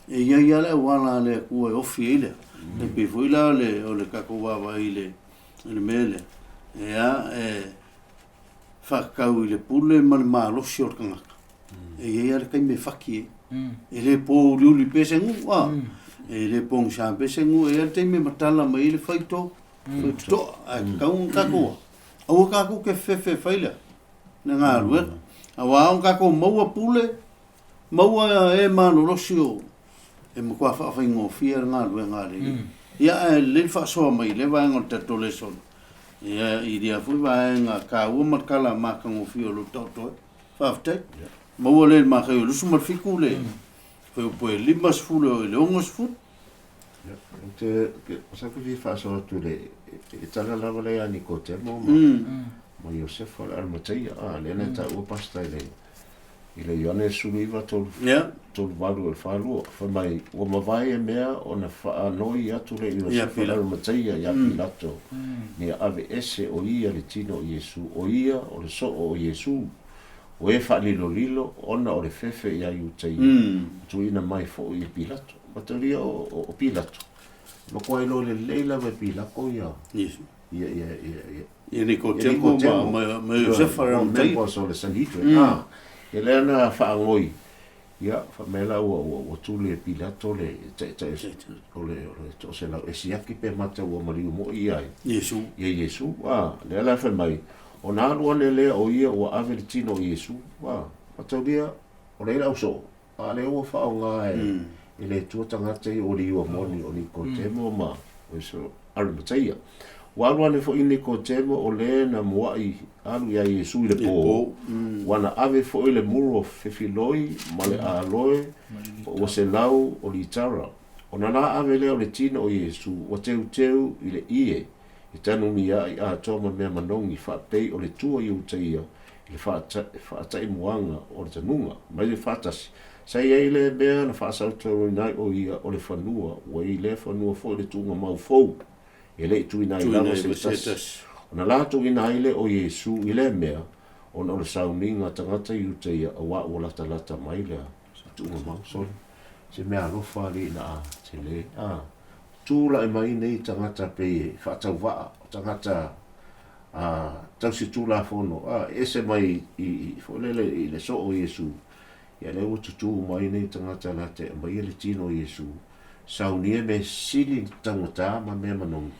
[SPEAKER 1] e i ai lava le auala a le Atua e ofi ai lea. E pei foi la o le tatou vaavaai i le mea lea, ea, e faatatau i le pule ma le malosi o le tagata. E i ai lava le taimi e fati ai. E le pōuliuli pea se nuu, a? E le pogisa pea se nuu, e i ai lava le taimi e matala mai ai le faito, faitotoa, ae tatau ona tatou Aua tatou te fefe e fai lea le galuega. Aua ona tatou maua pule, maua e malolosi o e matua faafaigofie le galuega a le Alii. Ia ae lelei le faasoa mai i lea vaega o le tatou lesson. Ia i lea foi vaega taua ma le tala matagofie o lo o taoto ai. Faafetai. Maua lea i le Mataio 27 le fuaiupu e 50 e oo i le 60.
[SPEAKER 2] Ou te, sa ku fia faasoa atu le, e tala lava lea ia Nikotemo ma, ma Iosefa o le Arimateia, a, lea na taua pastor i le, i le Ioane 19, 3, 38 o le 42, fai mai, ua mavae ia mea ona faanoi atu lea i Iosefa o le Arimateia ia Pilato, ina ia aveese o ia le tino o Iesu, o ia o le soo o Iesu, o e faalilolilo ona o le fefe ia Iutaia, ua tuuina mai foi e Pilato. Matalia o, o, o Pilato. Matua iloa lelei lava e Pilato ia
[SPEAKER 1] Yes.
[SPEAKER 2] ia ia ia ia
[SPEAKER 1] Ia Nikotemo ma ma ma Iosefa
[SPEAKER 2] ma members o le Sanhedrin. Mm. Ah, ia lea na faagoi. Ia, faamea la ua ua ua tuli e Pilato le taitai o le o le toaselau e siaki pe mata ua maliu moi ia ai.
[SPEAKER 1] Iesu.
[SPEAKER 2] Ia Iesu. Ah, lea la fai mai, ona alu ane lea o ia ua ave le tino o Iesu. Ah, mataulia, o lea le ausoo. A lea ua faaaoga e, e le Atua tagata ia o liua moni o Nikotemo ma o Arimateia. Ua alu ane foi Nikotemo o le na muaʻi alu iā Iesu i le pō, ua na ave foi le muro fefiloi ma le aloe ma ua selau o litara. Ona la ave lea o le tino o Iesu ua teuteu i le ie e tanumiaʻi atoa ma mea manogi faapei o le tua Iutaia i le faataimuaga o le tanuga, mai le faatasi. Sa i ai lea mea na faasautauina ai o ia o le fanua, ua i lea fanua foi le tuuga mau fou, e le i tuuina ai lava se tasi. Ona la tuuina ai lea o Iesu i lea mea, ona o le sauniga a tagata Iutaia, auā ua latalata mai lea tuuga mau. Sole, se mea alofa alii na a tele, a tulai mai nei tagata pei e faatauvaa, o tagata a tausi Tulafono, a ese mai i, foi lele i le soo o Iesu, ia lea ua tutū mai nei tagata la te aumaia le tino o Iesu, saunia mea sili taugata ma mea manogi,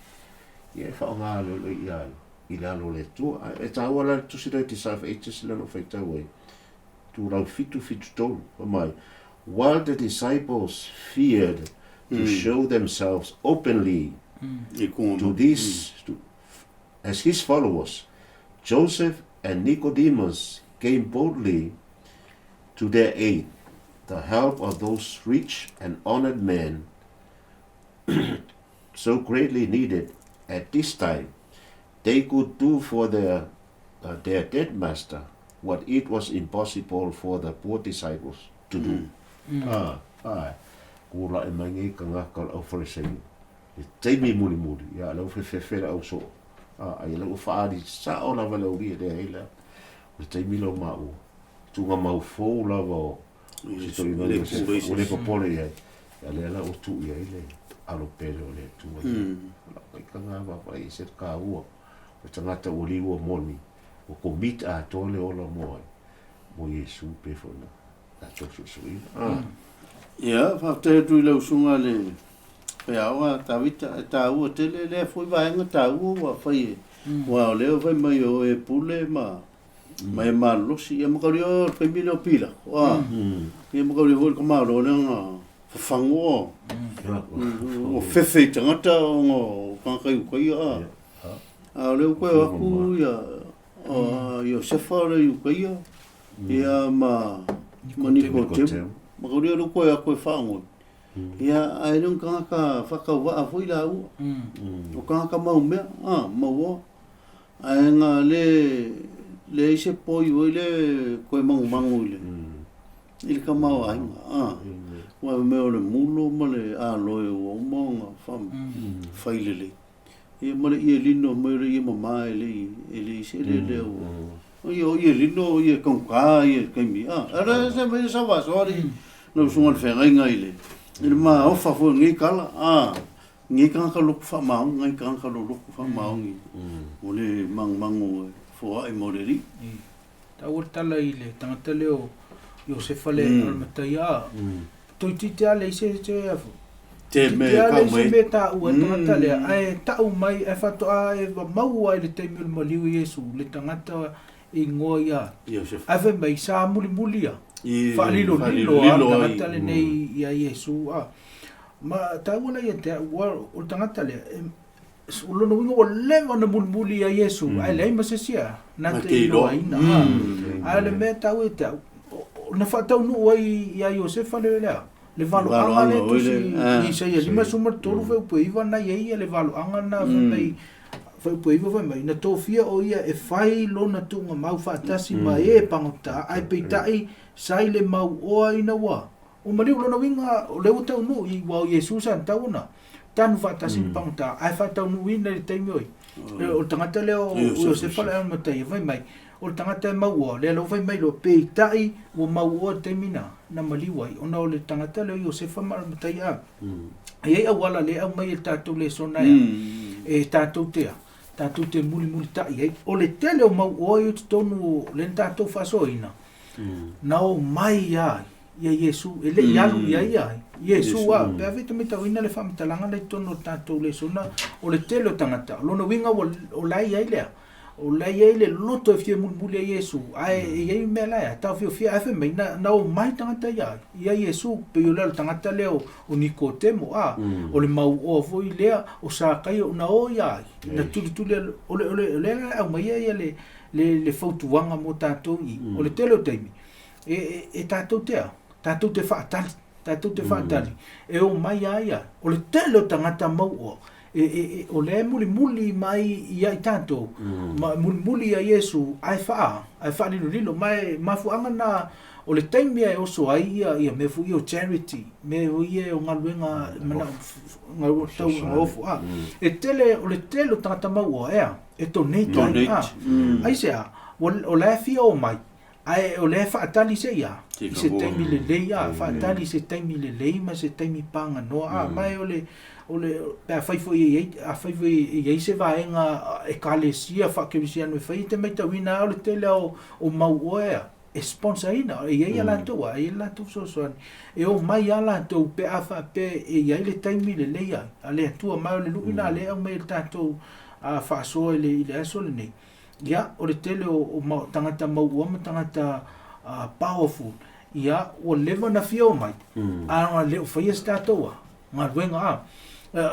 [SPEAKER 2] ia e faaaoga loa ia i lalo o le Atua. Ae e taua la le tusi lea i Desire for Ages lea na ou faitau ai, itulau 773, fai mai, While the disciples feared to show themselves openly to these, to, as his followers, Joseph and Nicodemus came boldly to their aid, the help of those rich and honored men so greatly needed at this time. They could do for their, uh, their dead master what it was impossible for the poor disciples to do. Mm. Ah, ah, kula e mai nei ka ngaka o au Farisai. Le taimi mulimuli, ia, o lea ua fefefe le au soo, a, ai o lea ua faaali sao lava le aualii e leai la, o le taimi lea o maua, tuugamau fou lava o si toeaina o Iosefa, ua le popole i ai, a lea la ua tuu i ai le alo pele o le Atua. O lau faitaga lava vaavaai ese le taua o le tagata ua liua moni, ua commit atoa le ola mo ai, mo Iesu pei foi ona tatou suesueina.
[SPEAKER 1] Ia, faafetai atu i lau usuga le Faiaoga Tavita, e taua tele lea foi vaega taua ua fai e, aua o lea fai mai o e pule ma ma e malolosi. Ia makauli o le taimi lea o Pilato, a, ia makauli foi le tamaloa lea na fafagoa, ua fefe i tagata ona o tagata Iutaia, a. A o lea ua toe o atu ia Iosefa o le Iutaia, ia ma Nikodemo. Makauli o lea ua toe o atu e faanoi. Ia, ae le o ni tagata faatauvaa foi laua. O tagata mau mea, a, mauoa. Ae na le leai se poi foi lea toe manumanu i le i le tamaoaiga, a. Aua fai mai o le mulo ma le aloe ua uma ona fai lelei. Ia ma le ie lino mai o le ie mama e le i e leai se eleele ua. Ia o ie lino o ie taugata ia i le taimi, a. A o le mea sa faasoa le lau susuga i le feagaiga i le i le maofa foi o lenei tala, a, nei tagata loto faamaoni, nai tagata loloto faamaoni o le magumagu e foai mo le Alii.
[SPEAKER 3] Taua le tala i le tagata lea o Iosefa le Arimatea, a, toeitiiti lava leai se se a foi.
[SPEAKER 1] Te mea e tau
[SPEAKER 3] mai. Se mea e taua e le tagata lea, ae tau mai, ae faatoa e maua i le taimi o le maliu o Iesu, le tagata e igoa ia
[SPEAKER 1] Iosefa.
[SPEAKER 3] Ae fai mai, sa mulimuli ia, faalilolilo lava le tagata lenei ia Iesu. A, ma taua la ia te au, aua o le tagata lea, e, O lona uiga ua leva ona mulimuli ia Iesu, ae leai ma se isi na te iloaina. A o le mea e taua ia te au, na faataunuu ai ia Iosefa le lea, le valoaga lea e tusi i Isaia 53 fuaiupu e 9 na i ai le valoaga lena fai mai, fuaiupu e 9 fai mai, na tofia o ia e fai lona tuugamau faatasi ma e pagota, ae peitai sa i le mauoa ina ua Ua maliu lona uiga, o lea ua taunuu i ua o Iesu sa tatau ona tanu faatasi ma pagota, ae faataunuuina i le taimi o ai? O le tagata lea o Iosefa le Arimataia, fai mai, o le tagata e mauoa, lea la ua fai mai loa, peitai ua mauoa i le taimi na, na maliu ai, ona o le tagata lea o Iosefa ma Arimataia, e i ai auala lea e aumai e le tatou lesona e, e tatou te a, tatou te mulimulitai ai. O le tele o mauoa ia i totonu o lea na tatou faasoaina, na omai ai ia Iesu, e le i alu i ai ia Iesu a, pe a fai e te matauina le faamatalaga lea i totonu o le tatou lesona, o le tele o tagata, o lona uiga ua, o la e i ai lea, o la e i ai le loto e fia mulimuli ai Iesu, ae e i ai mea la e taofiofia, ae fai mai, na, na omai tagata ia ai, ia Iesu, pei o le tagata lea o, o Nikotemo, a, o le mauoa foi lea, o Sakaia, na o ia ai, na tulituli, o le, o le, o lea la e aumaia ia le, le, le fautuaga mo tatou i, o le tele o taimi, e, e, e tatou te a, tatou te faatali, tatou te faatali, e omai a ia, o le tele o tagata mauoa, e, e, e, o lea e mulimuli mai ia i tatou, ma mulimuli ia Iesu, ae faa, ae faalilolilo, ma e mafuaaga na, o le taimi e oso ai ia, ia mea foi ia o charity, mea foi ia o galuega, mana, tau gaofu, a, e tele, o le tele o tagata mauoa, e a, e donate ai, a, aisea, o la e fia omai, Ae o lea e faatali se ia, i se taimi lelei, a, faatali i se taimi lelei ma se taimi paganoa, a, ma e o le, o le, pe afai foi e i ai, afai foi e i ai se vaega Ekalesia faakerisiano e fai, e te matauina lava o le tele lava o mau oe a, e sponsor ina, e i ai a latou, a, e i ai le latou fesoasoani, e omai lava latou pe a faapea e i ai le taimi lelei a, a le Atua, ma o le lu'i lena o lea e aumai e le tatou faasoa i le, i le aso lenei. Ia, o le tele o, o tagata mauoa ma tagata powerful, ia, ua leva ona fia omai, a na le o faia se tatou a, galuega a.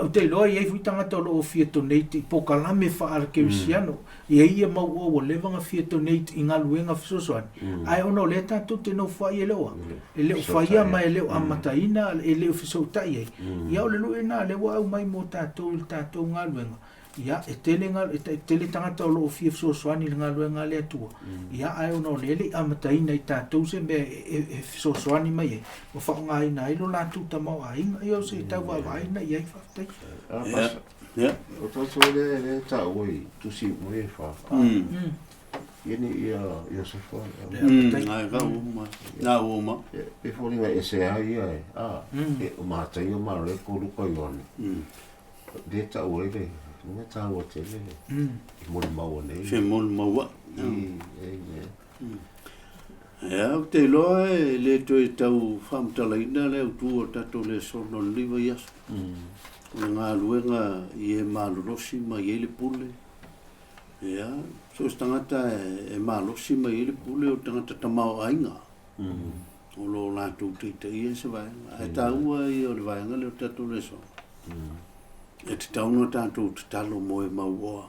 [SPEAKER 3] Ou te iloa e i ai foi tagata o lo o fia donate i polokalame faa-kerisiano, e i ai ia mauoa ua leva ona fia donate i galuega fesoasoani, ae ona o lea tatou te nofoai e le o a, e le o faia ma e le o amataina, e le o fesootai ai, ia o le lui lena lea ua aumai mo tatou i le tatou galuega. Ia, e tele ga, e tele tagata o lo o fia fesoasoani i le galuega a le Atua, ia, ae ona o lea e le i amataina i tatou se mea e fesoasoani mai ai, ma faaaogaina ai lo latou tamaoaiga. Ia, o se tau vaavaai na i ai, faafetai.
[SPEAKER 1] Ia, ia.
[SPEAKER 2] O tatou lea e taua i tusi uma ia e fa. Ia ni ia Iosefa.
[SPEAKER 1] Ai ka uma. Na uma.
[SPEAKER 2] E foliga e ese ai ia e. A, e o Mataio, Mareko, Luka, Ioane. Lea e tau ai le mea taua tele le i molimau nei.
[SPEAKER 1] Se molimau ai. Ia, ou te iloa e le toe tau faamatalaina le autu o tatou lesona o lenei vaiaso. O le galuega i e malolosi ma i ai le pule. Ia, so o se tagata e malosi ma i ai le pule o le tagata tamaoaiga. O lo o latou taitaia se vaega. Ae taua ia o le vaega lea o le tatou lesona. E tatau ona tatou tatalo mo e mauoa.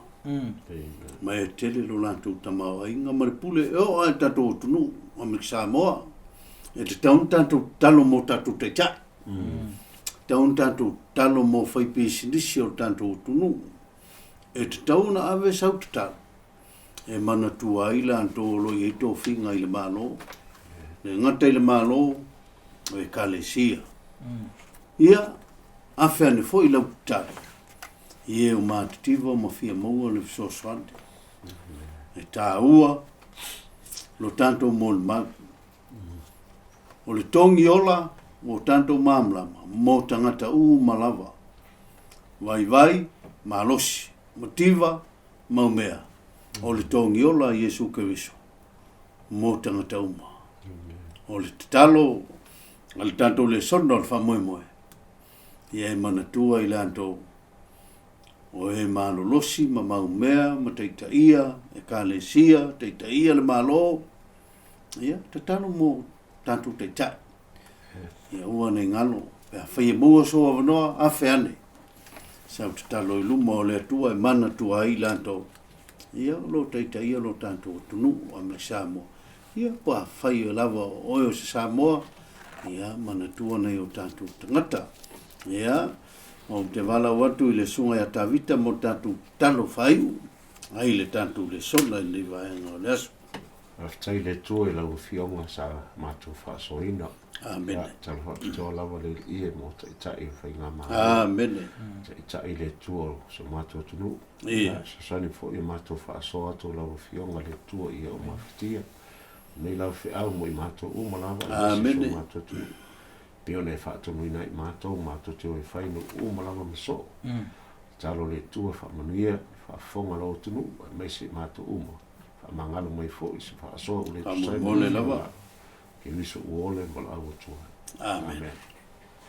[SPEAKER 1] Ma e tele lo latou tamaoaiga ma le pule e oo lava i le tatou atunuu, Amerika Samoa. E tatau ona tatou tatalo mo tatou taitai. E tatau ona tatou tatalo mo faipisinisi o le tatou atunuu. E tatau ona ave sau tatalo e manatua ai latou o lo o i ai tofiga i le Malo, le gata i le Malo, o Ekalesia. Ia, afe ane foi lau tatalo i e o matitiva ma fia maua le fesoasoani. E taua lo tatou molimau. O le togi ola ua tatou malamalama mo tagata uma lava, vaivai, malosi, mativa, mau mea, o le togi ola a Iesu Keriso mo tagata uma. O le tatalo a le tatou lesona o le faamoemoe, ia e manatua i latou o e malolosi ma mau mea ma taitaia Ekalesia, taitaia le Malo, ia, tatalo mo tatou taitai. Ia aua ne i galo, pe afai e maua sou avanoa, afe ane. Sau tatalo i luma o le Atua e manatua ai latou. Ia, o lo o taitaia lo tatou atunuu a me Samoa. Ia, po afai lava o oe o se Samoa, ia, manatua nai o tatou tagata. Ia, ou te valaau atu i le Susuga ia Tavita mo le tatou tatalo faaiu ai le tatou lesona i lenei vaega o le aso.
[SPEAKER 2] Faafetai i le Atua i lau Afioga sa matou faasoaina.
[SPEAKER 1] Amene.
[SPEAKER 2] Ia, tala faapitoa lava le Alii mo Taitai o Faigamalo.
[SPEAKER 1] Amene.
[SPEAKER 2] Taitai le Atua o so matou atunuu.
[SPEAKER 1] Ia.
[SPEAKER 2] Ia, fesoasoani foi ia matou faasoa atu lau Afioga le Atua ia o mafatia. Nei lau feau mo i matou uma lava,
[SPEAKER 1] Amene.
[SPEAKER 2] So matou atunuu. Pei ona e faatonuina ai matou, matou te o e fai nuu uma lava ma soo. Tatalo le Atua faamanuia, faafofoga lou atunuu, aemaise i matou uma. Faamagalo mai foi se faasoa ua le tusa ai ma
[SPEAKER 1] Faamolemole lava.
[SPEAKER 2] Keriso ua ola e valaau atu ai.
[SPEAKER 1] Amene.
[SPEAKER 2] Amen.